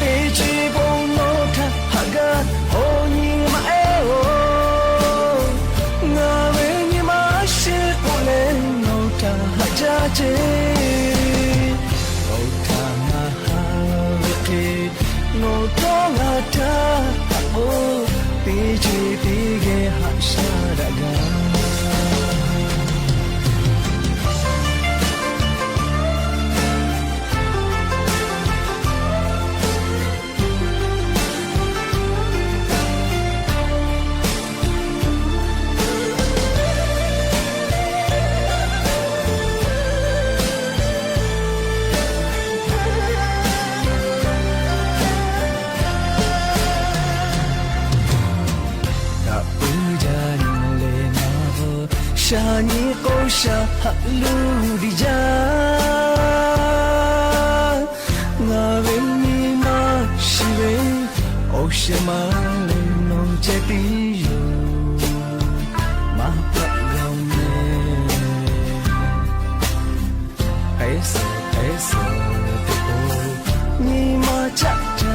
Teˇ ceuˬ bon nawˬ htaꞈ haꞈ gaˇ, awˬ nyi ma ehˉ-oˬ, ngaˬ ve nyi ma shiˍ k'oˆ leh nawˬ htaꞈ haꞈ jaˇ ceˇ. Nawˬ htaꞈ ngaˬ haˍ ve hk'e, nawˬ htawˇ ngaˬ htaˇ haꞈ k'o, teˇ ceuˬ teˇ geh haꞈ shaˉ daꞈ gaˇ. Kaꞈ puiˉ jaˇ nyi leh ngaˬ hui shaˍ nyi k'o, shaˍ haꞈ luˇ diˍ jaˇ. Ngaˬ ve nyi ma shiˍ ve, awˬ shehˍ ma leh nawˬ ceh tiˉ yoˬ, maˇ hpaˆ g'a-oˬ meh. K'ai suhˍ k'ai suhˍ teˇ k'o, nyi ma caˆ htaꞈ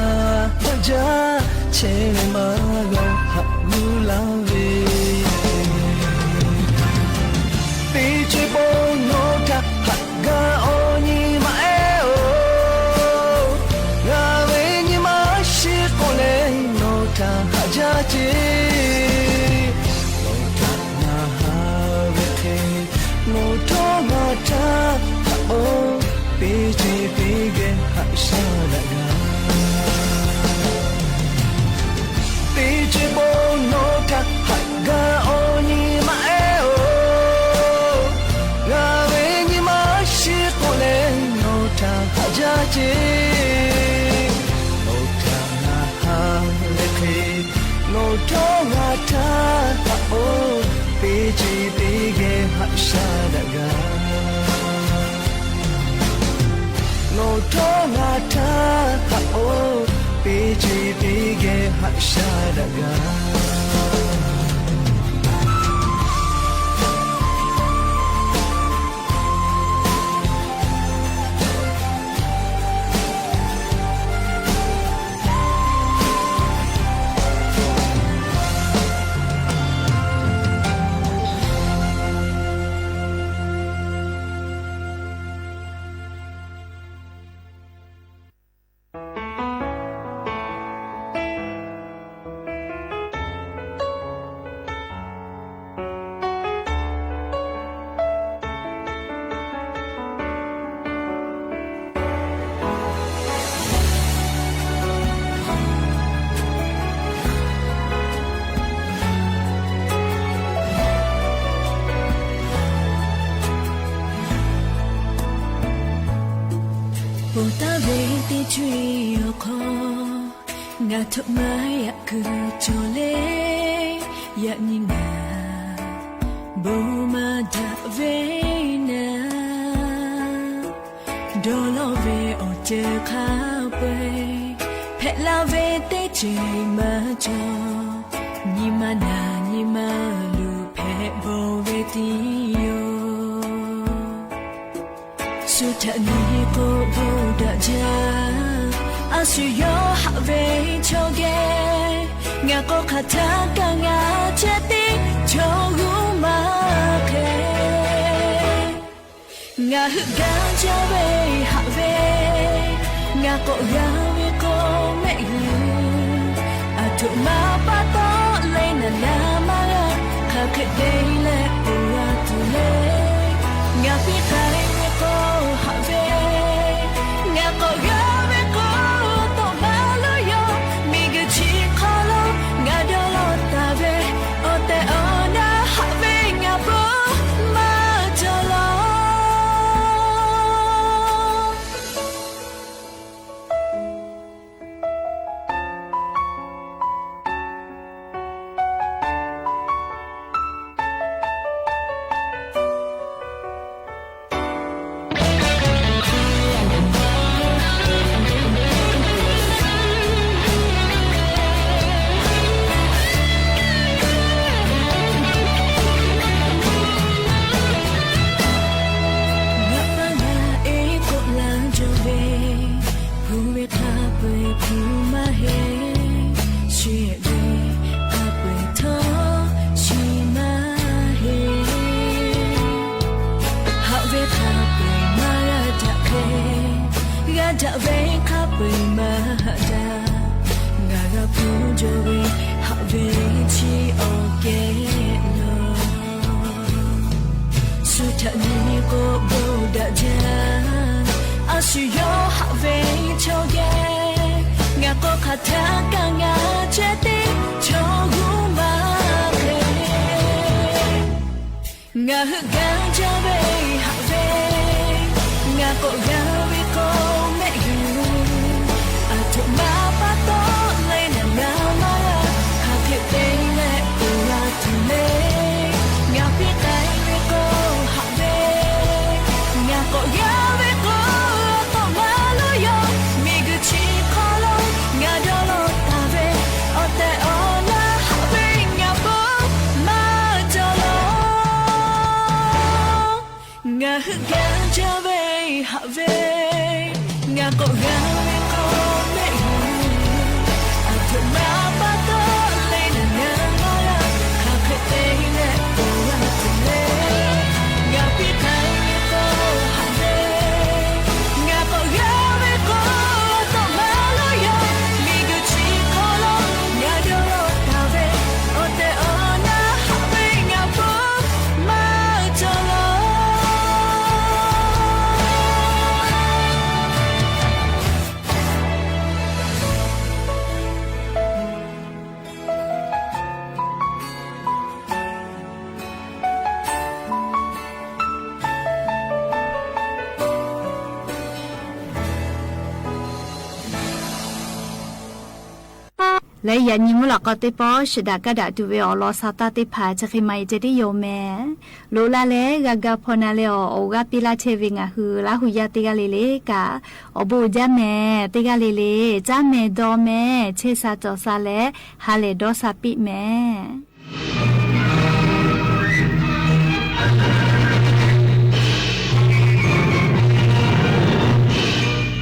heuˆ jaˇ, chehˇ leh maˇ g'a-oˬ haꞈ g'uˇ laˇ ve. Teˇ ceuˬ bon nawˬ htaꞈ haꞈ gaˇ, awˬ nyi ma ehˉ-oˬ, ngaˬ ve nyi ma shiˍ k'oˆ leh nawˬ htaꞈ haꞈ jaˇ ceˇ. Nawˬ htaꞈ ngaˬ haˍ ve hk'e, nawˬ htawˇ ngaˬ htaˇ haꞈ k'o, teˇ ceuˬ teˇ geh haꞈ shaˉ daꞈ gaˇ. Teˇ ceuˬ bon nawˬ htaꞈ haꞈ gaˇ, awˬ nyi ma ehˉ-oˬ, ngaˬ ve nyi ma shiˍ k'oˆ leh nawˬ htaꞈ haꞈ jaˇ ceˇ. Nawˬ htaꞈ ngaˬ haˍ ve hk'e, nawˬ htawˇ ngaˬ htaˇ haꞈ k'o, teˇ ceuˬ teˇ geh haꞈ shaˉ daꞈ gaˇ. Nawˬ htawˇ ngaˬ htaˇ haꞈ k'o, teˇ ceuˬ teˇ geh haꞈ shaˉ daꞈ gaˇ. Ponˬ taˍ ve teˇ co-e awˬ hk'aw, ngaˬ htoꞈ ma yaꞈ kuiˬ cawˬ le. Yaꞈ nyi ngaˬ bon maˇ daꞈ ve naˍ, dawˇ lawˇ ve awˬ ceuˬ hk'a peu-eˬ hpehꞈ la ve teˇ ceuˬ maˇ cawˬ. Nyi ma naˍ nyi ma luˬ hpehꞈ bawˬ ve tiˉ yoˬ. Shu htaꞈ nyi k'o, bon daꞈ jaˇ. A shu yawˇ haꞈ ve chaw geh, ngaˬ k'o hk'aˬ htaˇ kaꞈ ngaˬ ceh tiˉ chaw g'uˇ maˇ hk'e. Ngaˬ heuˆ gaˇ jaˇ ve haꞈ ve, ngaˬ k'awꞈ g'a ve k'o mehˆ g'uiˬ. Aˬ htoꞈ ma pa taw le naˍ naˍ maˇ g'a, hk'aˬ hk'e te leh ponˬ g'a tuˬ le. Ngaˬ piˇ k'ai ve k'o haꞈ ve, ngaˬ k'awꞈ g'a ve k'o tawꞈ baˬ lo yoˬ. Miˬguiˬ chi hk'aw lo ngaˬ dawˇ lawˇ taˍ ve, awˬ tehˬ awˬ na haꞈ ve ngaˬ bon maˇ cawˬ law. Yaꞈ nyi k'o, bon daꞈ jaˇ. A shu yawˇ haꞈ ve chaw geh, ngaˬ k'awꞈ hk'aˬ htaˇ kaꞈ ngaˬ ceh tiˉ chaw g'uˇ maˇ hk'e. Ngaˬ hui gaˬ jaˇ ve haꞈ ve, ngaˬ k'awꞈ g'a ve k'o mehˆ yuˬ. Aˬ htoꞈ ma pa taw le, ngaˬ g'a maˇ g'a, hk'aˬ hk'e te leh uˬ la tuˬ le. Ngaˬ piˇ k'ai ve k'o haꞈ ve, ngaˬ k'awꞈ g'a ve k'o, k'awꞈ maˇ lo yaw. Miˬguiˬ chi hk'aw lo ngaˬ dawˇ law taˍ ve, awˬ tehˬ awˬ na haꞈ ve ngaˬ bon maˇ cawˬ law. Ngaˬ hui gaˬ jaˇ ve haꞈ ve, ngaˬ k'awꞈ g'a ve k'o mehˆ yuˬ. Aˬ htoꞈ ma pa taw le, ngaˬ g'a maˇ g'a, hk'aˬ hk'e te leh uˬ la tuˬ le. Ngaˬ piˇ k'ai ve k'o haꞈ ve, ngaˬ k'awꞈ g'a ve k'o, k'awꞈ maˇ lo yaw. Miˬguiˬ chi hk'aw lo ngaˬ dawˇ law taˍ ve, awˬ tehˬ awˬ na haꞈ ve ngaˬ bon maˇ cawˬ law. Leh yaꞈ nyi mvuhˇ lawꞈ k'aw teˇ pawˆ shiˍ daꞈ kaˇ daꞈ tuˬ ve awˬ lawn sa taˇ teˇ hpaˍ chi hk'e maˇ heˆ ceh tiˉ yoˬ mehˍ. Loꞈ la leh g'a ga hpaw na leh awˬ, awˬ g'aˇ piˇ laˇ chehˇ ve ngaˬ hui Laˇ hu yaˇ teˇ g'aˇ le le kaꞈ, awˬ bon uiˍ jaˇ mehˍ. Teˇ g'aˇ le le caˇ mehˍ dawˬ mehˍ, chehˇ sha cawˬ sha leh ha lehˬ dawˇ sha piˇ mehˍ.